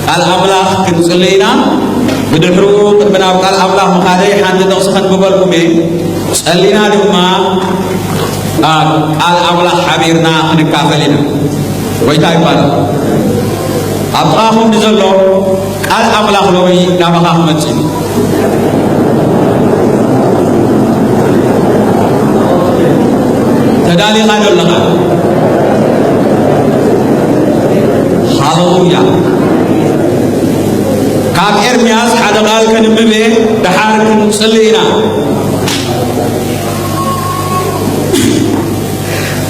ቃል ኣምላኽ ክንጽሊ ኢና። ብድሕሩ ቅድሚ ናብ ቃል ኣምላኽ ምኻደይ ሓንቲ ጥቕሲ ከንብበልኩም እየ። ጸሊና ድማ ኣብ ቃል ኣምላኽ ሓቢርና ክንካፈል ኢና። ጎይታ ይባረኽ። ኣብ ጥቓኹም ንዘሎ ቃል ኣምላኽ ሎሚ ናባኻ ክመጽእ እዩ። ተዳሊኻ ዶ ኣለኻ? ሃሌሉያ። ካብ ኤርምያስ ሓደ ቃል ከንብብ እየ፣ ደሓር ክንጽሊ ኢና።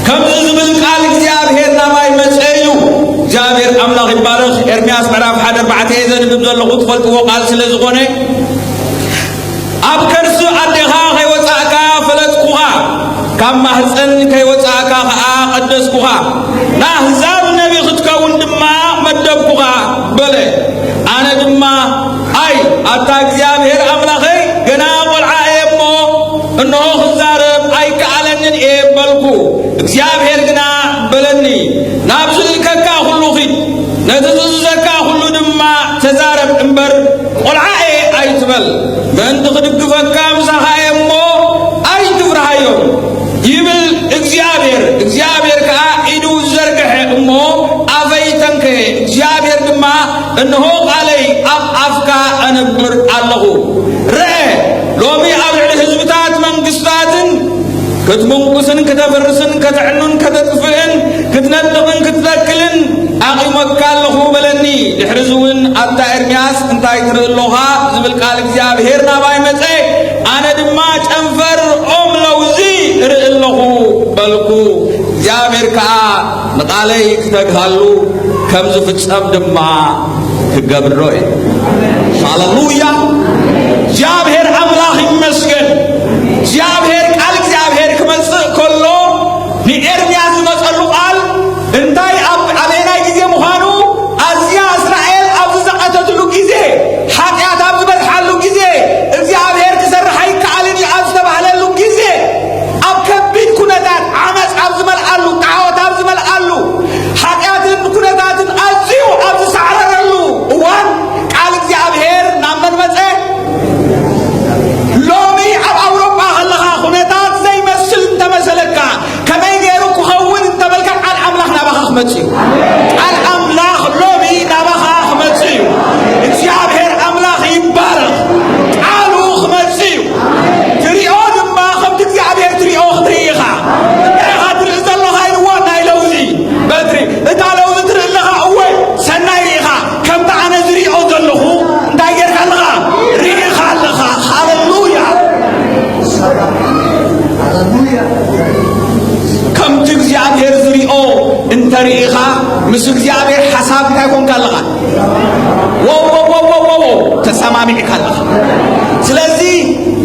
ከምዚ ዝብል ቃል እግዚኣብሔር ናባይ መጸ እዩ። እግዚኣብሔር ኣምላኽ ይባረኽ። ኤርምያስ ምዕራፍ ሓደ ኣርባዕተ እየ ዘንብብ ዘለኹ፣ ትፈልጥዎ ቃል ስለ ዝኾነ። ኣብ ከርሲ ኣዴኻ ከይወጻእካ ፈለጥኩኻ፣ ካብ ማህጸን ከይወጻእካ ኸኣ ቀደስኩኻ፣ ንኣህዛብ ነቢ ክትከውን ድማ መደብኩኻ በለ። ኣነ ድማ፣ ኣይ ኣታ እግዚኣብሔር ኣምላኸይ፣ ገና ቈልዓ እየ እሞ፣ እንሆ ክዛረብ ኣይከኣለንን እየ በልኩ። እግዚኣብሔር ግና በለኒ፣ ናብ ዝልእከካ ኹሉ ኺድ፣ ነቲ ዝእዝዘካ ኹሉ ድማ ተዛረብ እምበር፣ ቈልዓ እየ ኣይትበል። ምእንቲ ክድግፈካ ምሳኻ እየ እሞ፣ ኣይትፍርሃዮም ይብል እግዚኣብሔር። እግዚኣብሔር ከኣ ኢዱ ዘርግሐ እሞ ኣፈይ ተንከየ። እግዚኣብሔር ድማ፣ እንሆ ቃለይ ኣብ ኣፍካ ኣነብር ኣለኹ። ርአ፣ ሎሚ ኣብ ልዕሊ ህዝብታት መንግስታትን ክትምንቁስን ከተፍርስን ከተዕኑን ከተጥፍእን ክትነጥቕን ክትተክልን ኣቒመካ ኣለኹ በለኒ። ድሕሪ እዚ እውን ኣታ ኤርምያስ እንታይ ትርኢ ኣሎኻ? ዝብል ቃል እግዚኣብሔር ናባይ መጸ። ኣነ ድማ ጨንፈር ኦም ለውዚ እርኢ ኣለኹ በልኩ። እግዚኣብሔር ከኣ ንቓለይ ክተግሃሉ ከም ዝፍጸም ድማ ክገብሮ እዩ። ሃሌሉያ! እግዚኣብሔር ኣምላኽ ይመስገን። እግዚኣብሔር፣ ቃል እግዚኣብሔር ክመጽእ ከሎ ንኤርምያስ ዝመጸሉ ቃል እንታይ፣ ኣብ ኣበየናይ ግዜ ምዃኑ፣ ኣዝያ እስራኤል ኣብ ዝዘቐተትሉ ግዜ፣ ሓጢኣት ኣብ ዝበዝሓሉ ግዜ፣ እግዚኣብሔር ክሰርሕ ኣይከኣልን እዩ ኣብ ዝተባህለሉ ግዜ፣ ኣብ ከቢድ ኩነታት፣ ዓመፅ ኣብ ዝመልኣሉ፣ ጣዖት ኣብ ዝመልኣሉ፣ ሓጢኣትን ኩነታትን ኣዝዩ ኣብ ዝሳዕረረሉ እዋን፣ ቃል እግዚኣብሔር ናብ መን መፀ? ሎሚ ኣብ ኣውሮጳ ከለኻ ኩነታት ዘይመስል እንተመሰለካ፣ ከመይ ገይሩ ክኸውን እንተበልካ፣ ቃል ኣምላኽ ናባኻ ክመጽእ እዩ። ቃል ኣምላኽ ሎሚ ናባኻ ክመጽእ እዩ። እግዚኣብሔር ኣምላኽ ይባረኽ። ቃሉ ክመጽእ እዩ። ትሪኦ ድማ ከምቲ እግዚኣብሔር ትሪኦ ክትርኢ ኢኻ። እንታይ ኢኻ ትርኢ ዘለኻ ኢልዎ፣ ናይ ለውዚ በትሪ። እታ ለውዚ ትርኢ ኣለኻ፣ እወ፣ ሰናይ ርኢኻ። ከምቲ ኣነ ዝሪኦ ዘለኹ እንታይ ጌርካ ኣለኻ? ርኢኻ ኣለኻ። ሃሌሉያ። ከምቲ እግዚኣብሔር ዝሪኦ እንተርኢኻ፣ ምስ እግዚኣብሔር ሓሳብ እንታይ ኮንካ ኣለኻ? ወው፣ ወው፣ ወው፣ ወው፣ ወው፣ ተሰማሚዕካ ኣለኻ። ስለዚ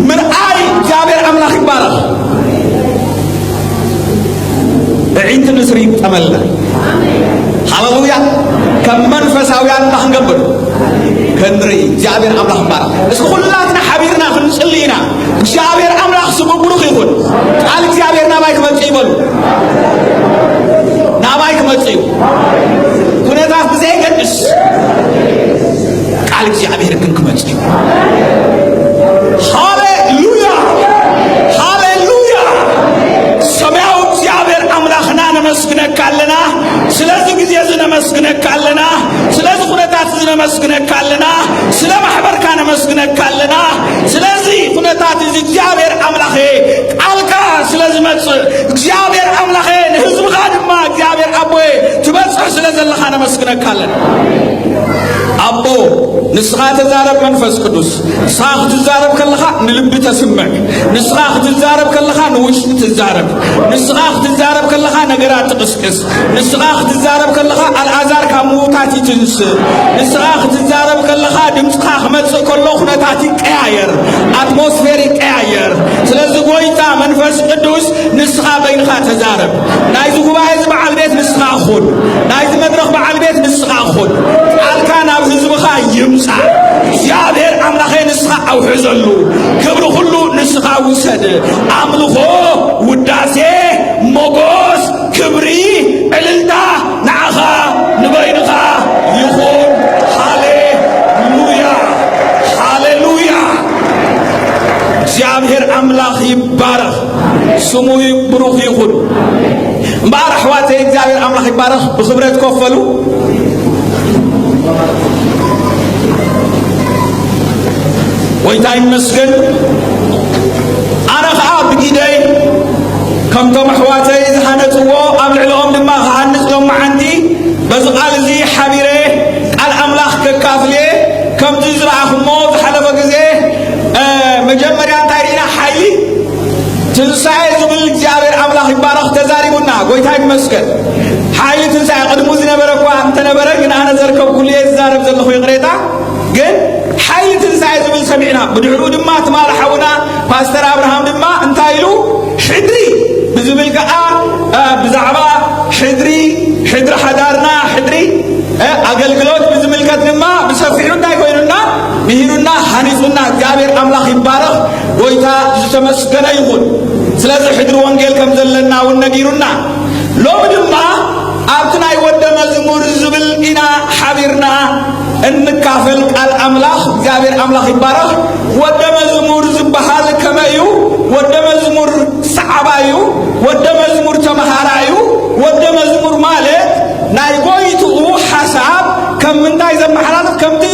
ምርኣይ እግዚኣብሔር ኣምላኽ ይባረኽ። ኣዒንቲ ንስሪ ይግጠመልና። ሃሌሉያ። ከም መንፈሳውያን እንታይ ክንገብር? ክንርኢ። እግዚኣብሔር ኣምላኽ ይባረኽ። እስኪ ኩላትና ሓቢርና ክንጽሊ ኢና። እግዚኣብሔር ኣምላኽ ስሙ ብሩኽ ይኹን። ቃል እግዚኣብሔር ናባይ ክመጽእ እዩ በሉ። ናባይ ክመጽእ እዩ። ኩነታት ብዘየገድስ ቃል እግዚኣብሔር ግን ክመጽእ እዩ። ሃሌሉያ! ሃሌሉያ! ሰማያዊ እግዚኣብሔር ኣምላኽና ነመስግነካ ኣለና። ስለዚ ግዜ እዚ ነመስግነካ ኣለና። ስለዚ ኩነታት እዚ ነመስግነካ ኣለና። ስለ ማሕበርካ ነመስግነካ ኣለና። ስለዚ ኩነታት እዚ እግዚኣብሔር ኣምላኸ ቃልካ ስለ ዝመጽእ፣ እግዚኣብሔር ኣምላኸ ንህዝብኻ ድማ እግዚኣብሔር ኣቦየ ትበጽሕ ስለ ዘለኻ ነመስግነካ ኣለና። ኣቦ፣ ንስኻ ተዛረብ መንፈስ ቅዱስ። ንስኻ ክትዛረብ ከለኻ ንልቢ ተስምዕ። ንስኻ ክትዛረብ ከለኻ ንውሽጢ ትዛረብ። ንስኻ ክትዛረብ ከለኻ ነገራት ትቕስቅስ። ንስኻ ክትዛረብ ከለኻ ኣልኣዛር ካብ ምዉታት ይትንስእ። ንስኻ ክትዛረብ ከለኻ ድምፅኻ ክመፅእ ከሎ ኩነታት ይቀያየር፣ ኣትሞስፌር ይቀያየር። ስለዚ ጎይታ መንፈስ ቅዱስ ንስኻ በይንኻ ተዛረብ። ናይዚ ጉባኤ እዚ በዓል ቤት ንስኻ ኩን። ናይዚ መድረኽ በዓል ቤት ንስኻ ኩን። ቃልካ ናብ ህዝብኻ ይምጻእ። እግዚኣብሔር ኣምላኸ ንስኻ ኣውሕዘሉ። ክብሪ ኩሉ ንስኻ ውሰድ። ኣምልኾ፣ ውዳሴ፣ ሞጎስ፣ ክብሪ፣ ዕልልታ ንዓኻ ንበይንኻ ይኹን። ስሙ ብሩኽ ይኹን። እምበኣር ኣሕዋተይ እግዚኣብሔር ኣምላኽ ይባረኽ። ብኽብረት ኮፍ በሉ። ጎይታ ይመስገን። ኣነ ኸዓ ብኢደይ ከምቶም ኣሕዋተይ ዝሃነፅዎ ኣብ ልዕሊኦም ድማ ክሃንፅ ሎመዓንቲ በዚ ቃል እዚ ሓቢረ ቃል ኣምላኽ ከካፍል እየ። ከምቲ ዝረኣኹሞ ዝሓለፈ ግዜ፣ እ፣ መጀመርያ እንታይ ርኢና? ሓይሊ ትንሳኤ ዝብል እግዚኣብሔር ኣምላኽ ይባረኽ ተዛሪቡና። ጎይታ ይመስገን። ሓይሊ ትንሳኤ ቅድሙ ዝነበረ እኳ እንተነበረ፣ ግን ኣነ ዘርከብኩሉ እየ ዝዛረብ ዘለኹ፣ ይቕሬታ። ግን ሓይሊ ትንሳኤ ዝብል ሰሚዕና። ብድሕሩ ድማ ትማሊ ሓውና ፓስተር ኣብርሃም ድማ እንታይ ኢሉ? ሕድሪ ብዝብል ከኣ፣ እ፣ ብዛዕባ ሕድሪ፣ ሕድሪ ሓዳርና፣ ሕድሪ፣ እ፣ ኣገልግሎት ብዝምልከት ድማ ብሰፊሑ እንታይ ኮይኑና? ምሂሩና፣ ሃኒጹና። እግዚኣብሔር ኣምላኽ ይባረኽ። ጎይታ ዝተመስገነ ይኹን። ስለዚ ሕድሪ ወንጌል ከም ዘለና እውን ነጊሩና። ሎሚ ድማ ኣብቲ ናይ ወደ መዝሙር ዝብል ኢና ሓቢርና እንካፈል ቃል ኣምላኽ። እግዚኣብሔር ኣምላኽ ይባረኽ። ወደ መዝሙር ዝበሃል ከመይ እዩ? ወደ መዝሙር ሰዓባ እዩ። ወደ መዝሙር ተምሃራ እዩ። ወደ መዝሙር ማለት ናይ ጎይትኡ ሓሳብ ከም ምንታይ ዘመሓላልፍ? ከምቲ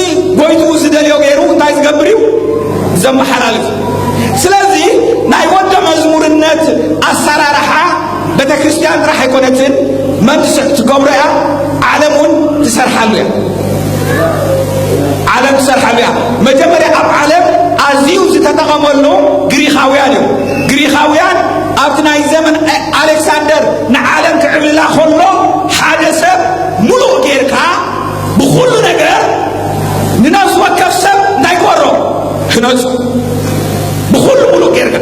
ጎይትኡ ዝደልዮ ገይሩ እንታይ ዝገብር እዩ? ዘመሓላልፍ። ስለዚ ናይ ወደ መዝሙርነት ኣሰራርሓ ቤተ ክርስቲያን ጥራሕ ኣይኮነትን፣ መን ትስ-፣ ትገብሮ እያ? ዓለም እውን ትሰርሓሉ እያ። ዓለም ትሰርሓሉ እያ። መጀመርያ ኣብ ዓለም ኣዝዩ ዝተጠቐመሉ ግሪኻውያን እዩ። ግሪኻውያን ኣብቲ ናይ ዘመን ኣሌክሳንደር ንዓለም ክዕብልላ ከሎ ሓደ ሰብ ሙሉእ ጌርካ ብኹሉ ነገር ንነፍሲ ወከፍ ሰብ እንታይ ክወሮ? ህነጹ። ብኹሉ ሙሉእ ጌርካ።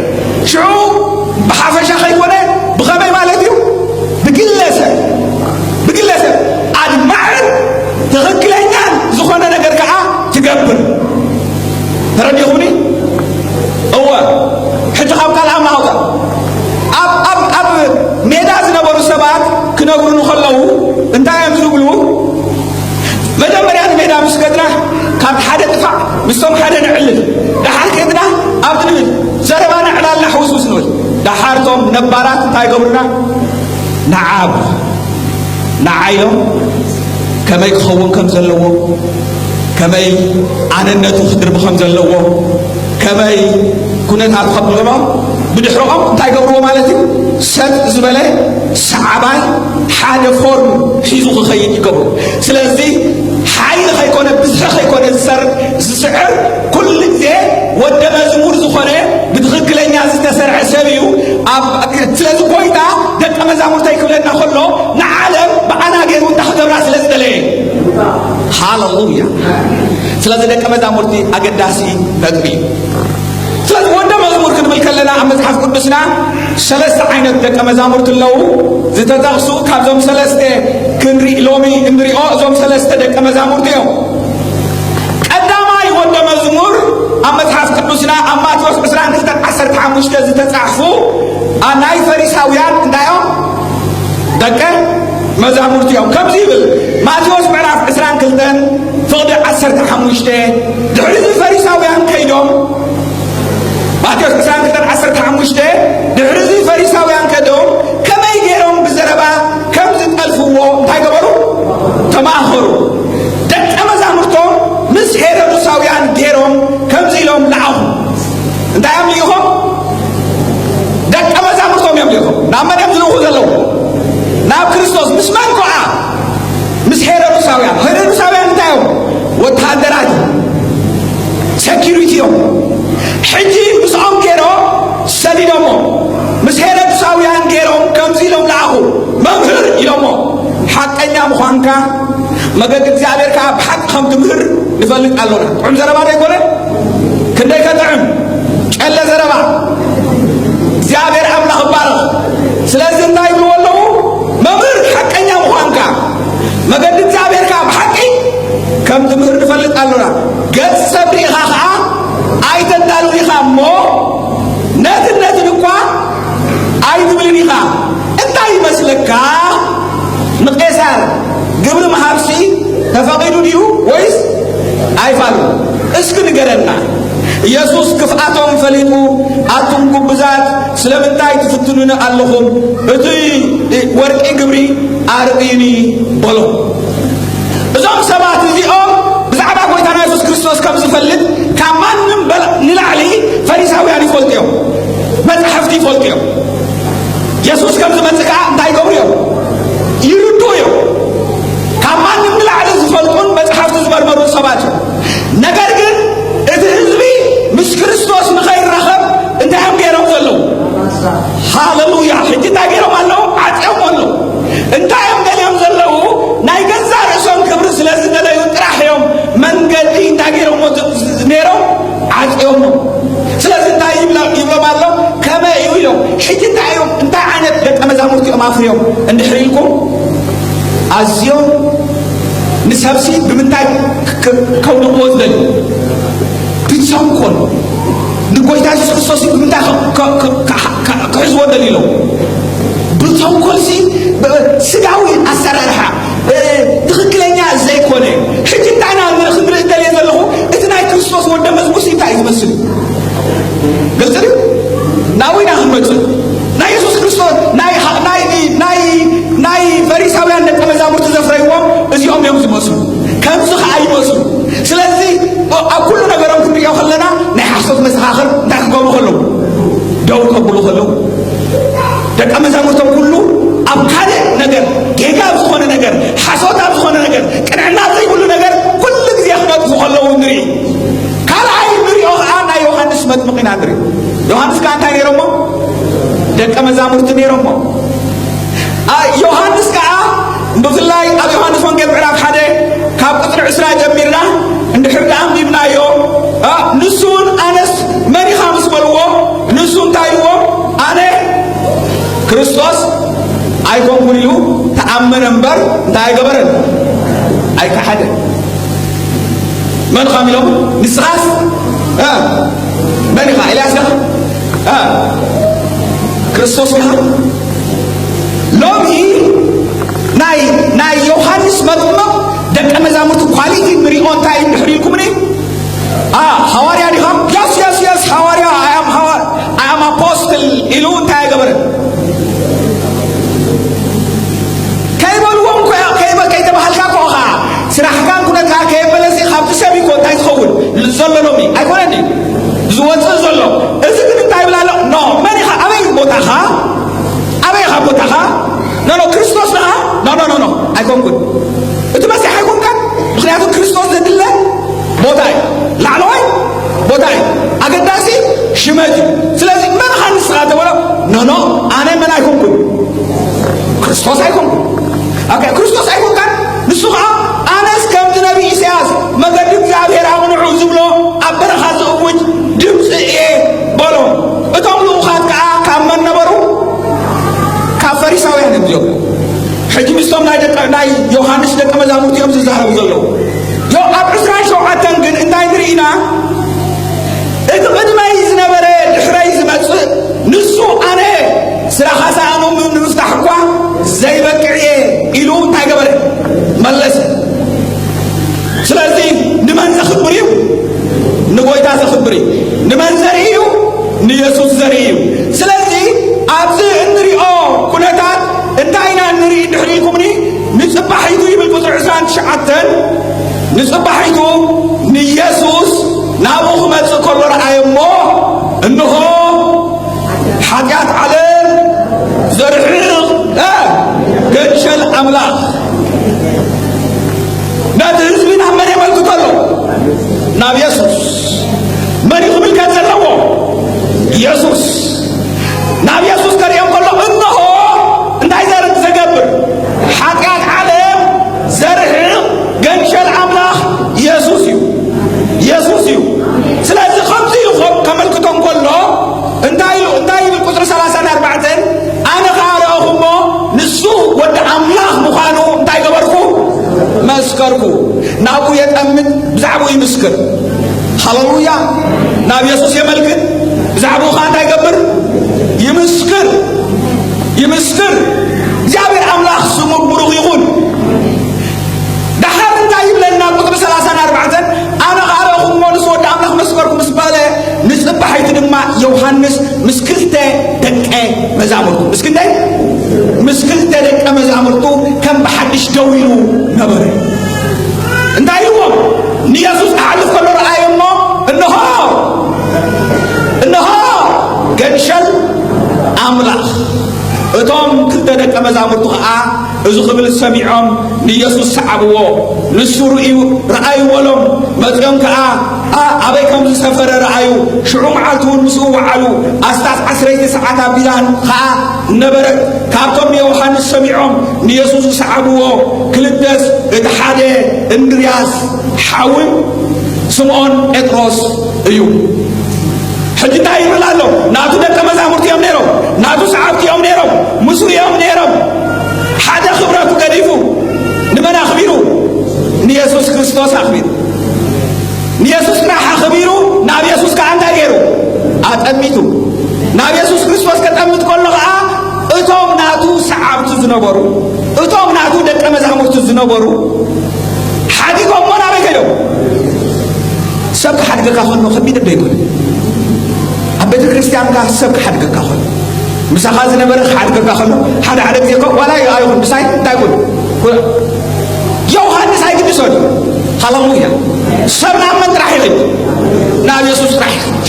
ሽዑ ብሓፈሻ ከይኮነ ብኸመይ ማለት እዩ? ብግለሰብ፣ ብግለሰብ ኣድማዕን ትኽክለኛን ዝኾነ ነገር ከዓ ትገብር። ተረዲኹኒ? እወ። ሕጂ ካብ ቃል ኣምላኽ ኣውፅኣ። ኣብ፣ ኣብ፣ ኣብ ሜዳ ዝነበሩ ሰባት ክነግሩኒ ከለዉ እንታይ እዮም ዝብሉ? መጀመርያ ንሜዳ ምስ ከድና ካብ ሓደ ጥፋዕ ምስቶም ሓደ ነዕልል። ደሓር ከድና ኣብቲ ንብል ዘረባ ነዕላልና ሕውስውስ ንብል። ደሓር እቶም ነባራት እንታይ ይገብሩና? ንዓብ ንዓ ኢሎም ከመይ ክኸውን ከም ዘለዎ፣ ከመይ ኣነነቱ ክድርቢ ከም ዘለዎ፣ ከመይ ኩነታት ከብሎም ብድሕሮኦም እንታይ ገብርዎ ማለት እዩ? ሰጥ ዝበለ ሰዓባይ ሓደ ፎርም ሒዙ ክኸይድ ይገብሩ። ስለዚ ሓይሊ ከይኮነ፣ ብዝሒ ከይኮነ ዝሰር-፣ ዝስዕር፣ ኩሉ ግዜ ወደ መዝሙር ዝኾነ ብትኽክለኛ ዝተሰርዐ ሰብ እዩ። ኣብ፣ ስለዚ ጎይታ ደቀ መዛሙርተይ ክብለና ከሎ ንዓለም ብኣና ገይሩ እንታይ ክገብራ ስለ ዝደለየ። ሃሌሉያ። ስለዚ ደቀ መዛሙርቲ ኣገዳሲ ነጥቢ እዩ። ስለዚ ወደ መዝሙር ክንብል ከለና ኣብ መጽሓፍ ቅዱስና ሰለስተ ዓይነት ደቀ መዛሙርቲ ኣለዉ ዝተጠቕሱ። ካብዞም ሰለስተ ክንርኢ፣ ሎሚ እንሪኦ እዞም ሰለስተ ደቀ መዛሙርቲ እዮም። ቀዳማይ ወደ መዝሙር ኣብ መጽሓፍ ቅዱስና ኣብ ማቴዎስ ዕስራን ክልተን ዓሰርተ ሓሙሽተ ዝተጻሕፉ ኣ-፣ ናይ ፈሪሳውያን እንታይ እዮም? ደቀ መዛሙርቲ እዮም። ከምዚ ይብል ማቴዎስ ምዕራፍ ዕስራን ክልተን ፍቕዲ ዓሰርተ ሓሙሽተ፣ ድሕሪ እዚ ፈሪሳውያን ከይዶም፣ ማቴዎስ ዕስራን ክልተን ዓሰርተ ሓሙሽተ፣ ድሕሪ እዚ ፈሪሳውያን ከይዶም ከመይ ገይሮም ብዘረባ ከም ዝጠልፍዎ እንታይ ገበሩ? ተማእኸሩ። ደቀ መዛሙርቶም ምስ ሄሮድሳውያን ገይሮም ከምዚ ኢሎም ለኣኹ። እንታይ እዮም ልኢኾም? ደቀ መዛሙርቶም እዮም ልኢኾም። ናብ መን እዮም ዝልእኹ ዘለዉ? ናብ ክርስቶስ። ምስ መን ከኣ? ምስ ሄሮድሳውያን። ሄሮድሳውያን እንታይ እዮም? ወተሃደራት፣ ሴኪሪቲ እዮም። ሕጂ ምስኦም ገይሮም ሰዲዶሞ። ምስ ሄሮድሳውያን ገይሮም ከምዚ ኢሎም ለኣኹ፣ "መምህር" ኢሎሞ፣ "ሓቀኛ ምዃንካ፣ መገዲ እግዚኣብሔር ከኣ ብሓቂ ከም ትምህር ንፈልጥ ኣሎና።" ጥዑም ዘረባ ዶ ኣይኮነን? ክንደይ ከጥዕም! ጨለ ዘረባ። እግዚኣብሔር ኣምላኽ ይባረኽ። ስለዚ እንታይ ይብልዎ ኣለዉ? "መምህር ሓቀኛ ምዃንካ፣ መገዲ እግዚኣብሔር ከኣ ብሓቂ ከም ትምህር ንፈልጥ ኣሎና። ገጽ ሰብ ርኢኻ ከኣ ኣይተዳሉን ኢኻ እሞ፣ ነትን ነትን እኳ ኣይትብልን ኢኻ። እንታይ ይመስለካ? ንቄሳር ግብሪ ምሃብሲ ተፈቒዱ ድዩ ወይስ ኣይፋሉን? እስኪ ንገረና። ኢየሱስ ክፍኣቶም ፈሊጡ፣ ኣቱም ግብዛት ስለምንታይ ትፍትኑኒ ኣለኹም? እቲ ወርቂ ግብሪ ኣርእዩኒ በሎም። እዞም ሰባት እዚኦም ብዛዕባ ጎይታና የሱስ ክርስቶስ ከም ዝፈልጥ ካብ ማንም በላ-፣ ንላዕሊ ፈሪሳውያን ይፈልጡ እዮም፣ መጻሕፍቲ ይፈልጡ እዮም። የሱስ ከም ዝመጽእ ከኣ እንታይ ይገብሩ እዮም? ይርድኡ እዮም። ካብ ማንም ንላዕሊ ዝፈልጡን መጻሕፍቲ ዝመርመሩን ሰባት እዮም። ነገር ግን እቲ ህዝቢ ምስ ክርስቶስ ንኸይራኸብ እንታይ እዮም ገይሮም ዘለዉ? ሃለሉያ! ሕጂ እንታይ ገይሮም ኣለዉ? ዓጽዮም ኣለዉ። እንታይ እዮም ገሊኦም ዘለዉ? ናይ ገዛ ርእሶም ክብሪ ስለ ዝደለዩ ጥራሕ እዮም መንገዲ እንታይ ገይሮምዎ ዝ-፣ ዝ-፣ ነይሮም? ዓጽዮሞ። ስለዚ እንታይ ይብላ-፣ ይብሎም ኣሎ? ከመይ እዩ ኢሎም። ሕጂ እንታይ እዮም? እንታይ ዓይነት ደቀ መዛሙርቲ እዮም ኣፍርዮም እንድሕር ኢልኩም? ኣዝዮም ንሰብሲ ብምንታይ ክ-፣ ከውድቕዎ ዝደልዩ? ብተንኮል። ንጎይታ የሱስ ክርስቶስ ብምንታይ ከ-፣ ከ-፣ ከ-፣ ከ-፣ ከ-፣ ክሕዝዎ ደልዩ ኢሎም? ብተንኮልሲ፣ ብ-፣ ስጋዊ ኣሰራርሓ፣ እ፣ ትኽክለኛ ዘይኮነ። ሕጂ እንታይ ኢና ንርኢ-፣ ክንርኢ ደልየ ዘለኹ? እቲ ናይ ክርስቶስ ወደ መዝሙርሲ እንታይ እዩ ዝመስል? ግልፂ ድዩ? ናብኡ ኢና ክንመፅእ። ናይ የሱስ ክርስቶስ፣ ናይ፣ ናይ፣ ናይ፣ ናይ ፈሪሳውያን ደቀ መዛሙርቲ ዘፍረይዎም እዚኦም እዮም ዝመስሉ። ከምዚ ኸዓ ይመስሉ። ስለዚ ኣብ ኩሉ ነገሮም ክንሪኦ ከለና ናይ ሓሶት መሰኻኽር እንታይ ክገብሩ ከለዉ? ደው ከብሉ ከለዉ። ደቀ መዛሙርቶም ኩሉ ኣብ ካልእ ነገር፣ ጌጋ ኣብ ዝኾነ ነገር፣ ሓሶት ኣብ ዝኾነ ነገር፣ ቅንዕና ዘይብሉ ነገር ኩሉ ግዜ ክነጥፉ ከለዉ ንርኢ። ካልኣይ ንሪኦ ኸዓ ናይ ዮሃንስ መጥምቕ ኢና ንርኢ። ዮሃንስ ከኣ እንታይ ነይሮሞ? ደቀ መዛሙርቲ ነይሮሞ። አ፣ ዮሃንስ ከኣ ብፍላይ ኣብ ዮሃንስ ወንጌል ምዕራፍ ሓደ ካብ ቁጽሪ ዕስራ ጀሚርና እንድሕር ደኣ ኣንቢብናዮ፣ አ፣ ንሱ እውን ኣነስ መን ኢኻ ምስ በልዎ፣ ንሱ እንታይ ኢልዎ? ኣነ ክርስቶስ ኣይኮንኩን ኢሉ ተኣመነ እምበር እንታይ ኣይገበረን? ኣይከሓደን። መን ኢኻ ኢሎም? ንስኻስ? እ? መን ኢኻ? ኤልያስ ኢኻ? እ? ክርስቶስ ኢኻ? ሎሚ ናይ፣ ናይ ዮሃንስ መጥምቕ ደቀ መዛሙርቲ ኳሊቲ ንሪኦ እንታይ እንድሕር ኢልኩምኒ? አ፣ ሃዋርያ ዲኻ? የስ፣ የስ፣ የስ፣ ሃዋርያ፣ I am ሃዋ-፣ I am ኣፖስትል ኢሉ እንታይ ኣይገበረን? ከይበልዎም እኮ እያ፣ ከይበ-፣ ከይተባሃልካ እኮ ኸዓ ስራሕካን ኩነትካ ከየበለሲ ካብቲ ሰብ እኮ እንታይ ዝኸውን ዘሎ ሎሚ ኣይኮነን ድዩ? ዝወፅእ ዘሎ። እዚ ግን እንታይ ይብል ኣሎ? ኖ፣ መን ኢኻ? ኣበይ እዩ ቦታኻ? ኣበይ ኢኻ ቦታኻ? ኖ፣ ኖ፣ ክርስቶስ ንኻ? ኖ፣ ኖ፣ ኖ፣ ኖ፣ ኣይኮንኩን። እቲ መሲሕ ኣይኮንካን። ምኽንያቱ ክርስቶስ ዘድለ ቦታ እዩ። ላዕለዋይ ቦታ እዩ። ኣገዳሲ ሽመት እዩ። ስለዚ መን ኢኻ ንስኻ ተበሎ? ኖ፣ ኖ፣ ኣነ መን ኣይኮንኩን? ክርስቶስ ኣይኮንኩን። ኦኬ፣ ክርስቶስ ኣይኮንካን። ንሱ ኸዓ ኣነስ ከምቲ ነቢ ኢሳያስ መገዲ እግዚኣብሔር ኣቕንዑ ዝብሎ ኣብ በረኻ ዝእውጅ ድምፂ እየ በሎ። እቶም ልኡኻት ከኣ ካብ መን ነበሩ? ካብ ፈሪሳውያን እዮም እዚኦም። ሕጂ ምስቶም ናይ ደቀ-፣ ናይ ዮሃንስ ደቀ መዛሙርቲ እዮም ዝዛረቡ ዘለዉ። ዮ-፣ ኣብ ዕስራን ሸውዓተን ግን እንታይ ንርኢ ኢና? እቲ ቅድመይ ዝነበረ ድሕረይ ዝመጽእ ንሱ ኣነ ስራኻ ሰኣኑ ንምፍታሕ እኳ ዘይበቅዕ እየ ኢሉ እንታይ ገበረ? መለሰ። ስለዚ ንመን ዘኽብር እዩ? ንጎይታ ዘኽብር እዩ። ንመን ዘርኢ እዩ? ንየሱስ ዘርኢ እዩ። ስለዚ ኣብዚ እንሪኦ ኩነታት እንታይ ኢና እንርኢ ድሕሪ ኢልኩምኒ? ንጽባሒቱ ይብል ቁጽሪ ዕስራን ትሽዓተን፣ ንጽባሒቱ ንየሱስ ናብኡ ክመጽእ ከሎ ረኣየ እሞ፣ እንሆ ሓጢኣት ዓለም ዘርሕቕ፣ እ፣ ገንሸል ኣምላኽ። ነቲ ህዝቢ ናብ መን የመልክቶ ኣሎ? ናብ የሱስ። መን እዩ ክምልከት ዘለዎ? የሱስ። ናብ የሱስ ከርእዮም ከሎ፣ እንሆ እንታይ ዘር-፣ ዘገብር? ሓጢኣት ዓለም ዘርሕቕ ገንሸል ኣምላኽ የሱስ እዩ። የሱስ እዩ። ስለዚ ከምዚ ኢሉ ከም-፣ ከመልክቶም ከሎ እንታይ ኢሉ፣ እንታይ ኢሉ? ቁጽሪ ሰላሳን ኣርባዕተን፣ ኣነ ኸኣ ረኣኹ እሞ ንሱ ወዲ ኣምላኽ ምዃኑ እንታይ ገበርኩ? መስከርኩ። ናብኡ የጠምት፣ ብዛዕባኡ ይምስክር። ሃሌሉያ! ናብ የሱስ የመልክት፣ ብዛዕባኡ ኸኣ እንታይ ይገብር? ይምስክር። ይምስክር። እግዚኣብሔር ኣምላኽ ስሙ ብሩኽ ይኹን። ደሓር እንታይ ይብለና? ቁጽሪ ሰላሳን ኣርባዕተን፣ ኣነ ኸኣ ረኣኹ እሞ ንሱ ወዲ ኣምላኽ መስከርኩ ምስ በለ፣ መዛሙርቱ፣ እስኪ እንታይ? ምስ ክልተ ደቀ መዛሙርቱ ከም ብሓድሽ ደው ኢሉ ነበረ። እንታይ ኢልዎም? ንየሱስ ክሓልፍ ከሎ ረኣዮ እሞ፣ እንሆ፣ እንሆ፣ ገንሸል ኣምላኽ። እቶም ክልተ ደቀ መዛሙርቱ ኸዓ እዚ ክብል ሰሚዖም ንየሱስ ሰዓብዎ። ንሱ ርእዩ፣ ረኣዩ በሎም። መጺኦም ከኣ፣ ኣ-፣ ኣበይ ከም ዝሰፈረ ረኣዩ። ሽዑ መዓልቲ እውን ምስኡ ወዓሉ። ኣስታት ዓስረይቲ ሰዓት ኣቢላ ኸኣ ነበረት። ካብቶም ንዮሃንስ ሰሚዖም ንየሱስ ዝሰዓብዎ ክልተስ፣ እቲ ሓደ እንድርያስ ሓውን ስምዖን ጴጥሮስ እዩ። ሕጂ እንታይ ይብል ኣሎ? ናቱ ደቀ መዛሙርቲ እዮም ነይሮም፣ ናቱ ሰዓብቲ እዮም ነይሮም፣ ምስኡ እዮም ነይሮም። ሓደ ክብረቱ ገዲፉ ንመን ኣኽቢሩ? ንየሱስ ክርስቶስ ኣኽቢሩ። ንየሱስ ጥራሕ ኣኽቢሩ፣ ናብ የሱስ ከኣ እንታይ ገይሩ? ኣጠሚቱ። ናብ የሱስ ክርስቶስ ከጠምት ከሎ ኸኣ፣ እቶም ናቱ ሰዓብቲ ዝነበሩ፣ እቶም ናቱ ደቀ መዛሙርቲ ዝነበሩ፣ ሓዲጎሞ ናበይ ከይዶም? ሰብ ክሓድገካ ከሎ ከቢድ እንዶ ይኮነ? ኣብ ቤተ ክርስቲያንካ ሰብ ክሓድገካ ከሎ፣ ምሳኻ ዝነበረ ክሓድገካ ከሎ፣ ሓደ ሓደ ግዜ እኮ ዋላ ኣይኹን ምሳይ እንታይ ኩን? ዮሃንስ ኣይግድሶን። ሃሌሉያ። ሰብ ናብ መን ጥራሕ ይኸይድ? ናብ የሱስ ጥራሕ ይኸይድ።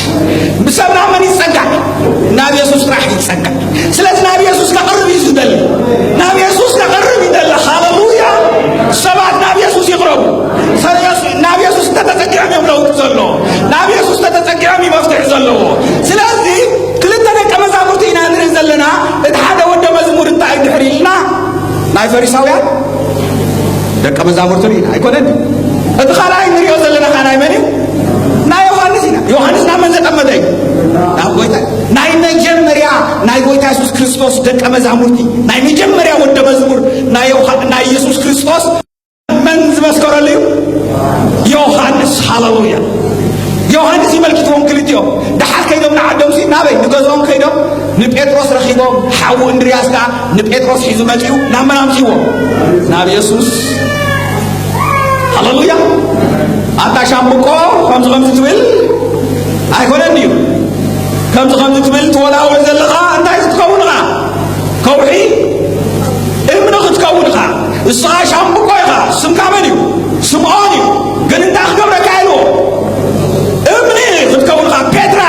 ሰብ ናብ መን ይጸጋዕ? ናብ የሱስ ጥራሕ ይጸጋዕ። ስለዚ ናብ የሱስ ከቕርብ እዩ ዝደሊ። ናብ የሱስ ከቕርብ ይደሊ። ሃሌሉያ። ሰባት ናብ የሱስ ይቕረቡ። ሰብ የሱ-፣ ናብ የሱስ እንተተጸጊዖም እዮም ለውጢ ዘሎ። ናብ የሱስ እንተተጸጊዖም እዩ መፍትሒ ዘለዎ። ስለዚ ክልተ ደቀ መዛሙርቲ ኢና ንርኢ ዘለና። እቲ ሓደ ወደ መዝሙር እንታይ ድሕሪ ኢልና ናይ ፈሪሳውያን ደቀ መዛሙርቲ ርኢና ኣይኮነን። እቲ ካልኣይ ንሪኦ ዘለና ኸዓ ናይ መን እዩ? ናይ ዮሃንስ ኢና። ዮሃንስ ናብ መን ዘጠመተ እዩ? ናብ ጎይታ። ናይ መጀመርያ ናይ ጎይታ የሱስ ክርስቶስ ደቀ መዛሙርቲ፣ ናይ መጀመርያ ወደ መዝሙር ናይ ዮሃ-፣ ናይ የሱስ ክርስቶስ መን ዝመስከረሉ እዩ? ዮሃንስ። ሃሌሉያ። ዮሃንስ ይመልክትዎም ክልቲኦም። ደሓር ከይዶም ንዓዶም ሲ ናበይ? ንገዝኦም ከይዶም ንጴጥሮስ ረኺቦም፣ ሓዉ እንድርያስ ከኣ ንጴጥሮስ ሒዙ መጺኡ ናብ መን ኣምጺእዎ? ናብ የሱስ። ሃሌሉያ። ኣታ ሻምብቆ ከምዚ ከምዚ ትብል ኣይኮነን ድዩ? ከምዚ ከምዚ ትብል ትወላወል ዘለኻ እንታይ ክትከውን ኢኻ? ከውሒ እምኒ ክትከውን ኢኻ። ንስኻ ሻምብቆ ኢኻ። ስምካ መን እዩ? ስምዖን እዩ። ግን እንታይ ክገብረካ ኢልዎ? እምኒ ክትከውን ኢኻ። ፔትራ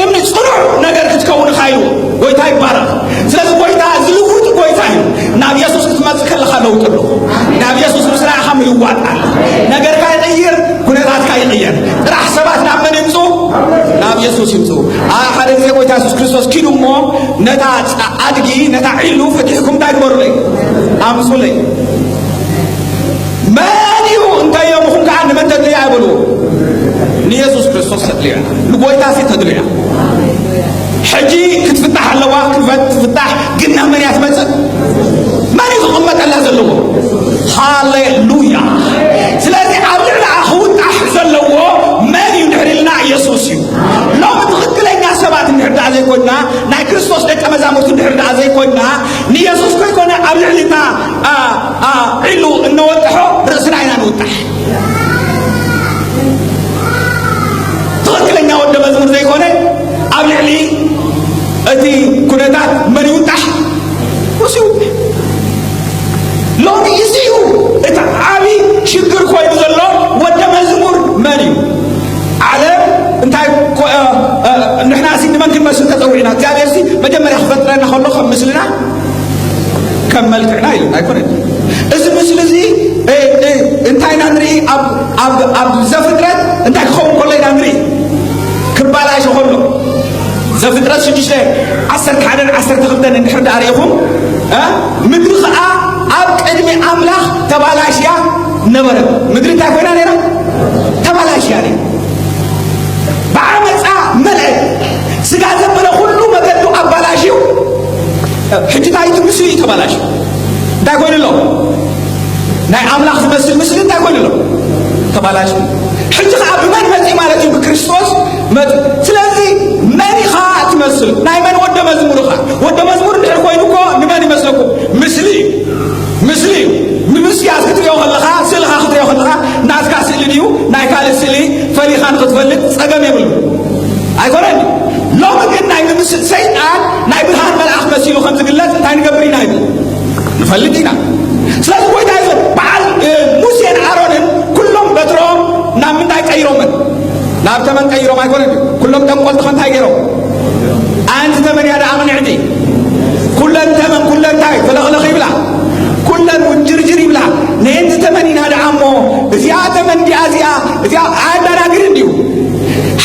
እምኒ ጽኑዕ ነገር ክትከውን ኢኻ ኢልዎ። ጎይታ ይባረኽ። ስለዚ ጎይታ ዝልውጥ ጎይታ እዩ። ናብ የሱስ ክትመጽእ ከለኻ ለውጢ ኣሎ። ናብ የሱስ ምስ ረኣኻ ምልዋጥ ኣሎ። ነገርካ ይቕይር፣ ኩነታትካ ይቕየር። ጥራሕ ሰባት ናብ መን ይምጹ? ናብ የሱስ ይምጹ። ኣ-፣ ሓደ ግዜ ጎይታ የሱስ ክርስቶስ ኪዱ እሞ ነታ ጸ-፣ ኣድጊ፣ ነታ ዒሉ ፈቲሕኩም እንታይ ግበሩለይ? ኣምጹለይ። መን እዩ እንተ ዮምኹም ከኣ ንመን ተድልያ ይበልዎ? ንየሱስ ክርስቶስ ተድልያ። ንጎይታ ሲ ተድልያ። ሕጂ ክትፍታሕ ኣለዋ፣ ክትፈት-፣ ትፍታሕ፣ ግን ናብ መን እያ ትመጽእ? መን እዩ ክቕመጠላ ዘለዎ? ሃሌሉያ። ስለዚ ኣብ ልዕሊኣ ክውጣሕ ዘለዎ መን እዩ እንድሕር ኢልና የሱስ እዩ። ሎሚ ትኽክለኛ ሰባት እንድሕር ደኣ ዘይኮንና፣ ናይ ክርስቶስ ደቀ መዛሙርቲ እንድሕር ደኣ ዘይኮንና፣ ንየሱስ ከይኮነ ኣብ ልዕሊ እታ፣ ኣ፣ ኣ፣ ዒሉ እነወጥሖ ርእስና ኢና ንውጣሕ። ትኽክለኛ ወደ መዝሙር ዘይኮነ ኣብ ልዕሊ እቲ ኩነታት መን ይውጣሕ? ንሱ ይውጣሕ። ሎሚ እዚ እዩ እቲ ዓቢ ሽግር ኮይኑ ዘሎ። ወደ መዝሙር መን እዩ? ዓለም እንታይ ኮ-፣ እ፣ እ፣ ንሕና ሲ ንመን ክንመስል ተጸዊዕና? እግዚኣብሔር ሲ መጀመርያ ክፈጥረና ከሎ ከም ምስልና ከም መልክዕና ኢሉ ኣይኮነን። እዚ ምስሊ እዚ፣ እ፣ እ፣ እንታይ ኢና ንርኢ? ኣብ፣ ኣብ፣ ኣብ ዘፍጥረት እንታይ ክኸውን ከሎ ኢና ንርኢ? ክባላሾ ከሎ። ዘፍጥረት ሽዱሽተ ዓሰርተ ሓደን ዓሰርተ ክልተን እንድሕር ደኣ ርኢኹም፣ እ፣ ምድሪ ኸኣ ኣብ ቅድሚ ኣምላኽ ተባላሽያ ነበረት። ምድሪ እንታይ ኮይና ነይራ? ተባላሽያ ነይራ። ብዓመፃ መልአት። ስጋ ዘበለ ኩሉ መገዱ ኣባላሽዩ። ሕጂ እንታይ እቲ ምስሊ እዩ ተባላሽዩ? እንታይ ኮይኑ ኣሎ? ናይ ኣምላኽ ዝመስል ምስሊ እንታይ ኮይኑ ኣሎ? ተባላሽዩ። ሕጂ ኸዓ ብመን መፂእ ማለት እዩ? ብክርስቶስ መፂእ። ስለዚ መን ኢኻ ትመስል? ናይ መን ወደ መዝሙር ኢኻ? ወደ መዝሙር እንድሕር ኮይኑ እኮ ንመን ይመስለኩም? ምስሊ እዩ። ምስሊ እዩ። ምምስያስ ክትሪኦ ከለኻ፣ ስእልኻ ክትሪኦ ከለኻ፣ ናትካ ስእሊ ድዩ ናይ ካልእ ስእሊ ፈሊኻ ንኽትፈልጥ ጸገም የብሉ። ኣይኮነን። ሎሚ ግን ናይ ምምስ-፣ ሰይጣን ናይ ብርሃን መልኣኽ መሲሉ ከም ዝግለጽ እንታይ ንገብር ኢና ይብል? ንፈልጥ ኢና። ስለዚ ጎይታ የሱስ በዓል፣ እ፣ ሙሴን ኣሮንን ኩሎም በትሮም ናብ ምንታይ ቀይሮምን? ናብ ተመን ቀይሮም ኣይኮነን። ኩሎም ጠንቆልቲ ከ እንታይ ገይሮም? ኣንቲ ተመን እያ ደኣ ምንዕቲ። ኩለን ተመን፣ ኩለን እንታይ? ፈለቕለቕ ይብላ። ኩለን ውንጅርጅር ይብላ። ነየንቲ ተመን ኢና ደኣ እሞ፣ እዚኣ ተመን እንዲያ እዚኣ፣ እዚኣ ኣያዳናግርን ድዩ?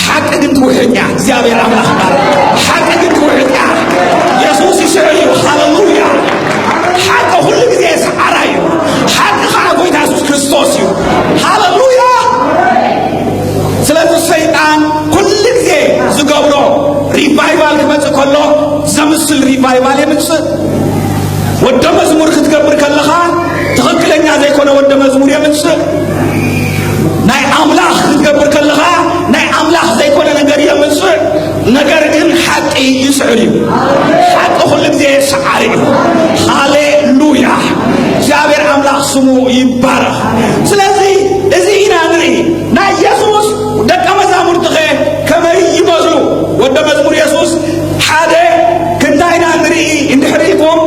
ሓቂ ግን ትውሕጥ እያ። እግዚኣብሔር ኣምላኽ ይባረክ። ሓቂ ግን ትውሕጥ እያ። የሱስ ይስዕር እዩ። ሃሌሉያ። ሓቂ ኩሉ ግዜ ሰዓራ እዩ። ሓቂ ከዓ ጎይታ የሱስ ክርስቶስ እዩ። ሃሌሉያ። ስለዚ ሰይጣን ኩሉ ግዜ ዝገብሮ ሪቫይቫል ክመጽእ ከሎ ዘምስል ሪቫይቫል የምጽእ። ወደ መዝሙር ክትገብር ከለኻ ትኽክለኛ ዘይኮነ ወደ መዝሙር የምጽእ። ናይ ኣምላኽ ክትገብር ከለኻ ናይ ኣምላኽ ዘይኮነ ነገር የምጽእ። ነገር ግን ሓቂ ይስዕር እዩ። ሓቂ ኩሉ ግዜ ሰዓሪ እዩ። ሃሌሉያ። እግዚኣብሔር ኣምላኽ ስሙ ይባረኽ። ስለዚ እዚ ኢና ንርኢ። ናይ የሱስ ደቀ መዛሙርትኸ ከመይ ይመስሉ? ወደ መዝሙር የሱስ ሓደ ክንታይ ኢና ንርኢ እንድሕር ኢልኩም?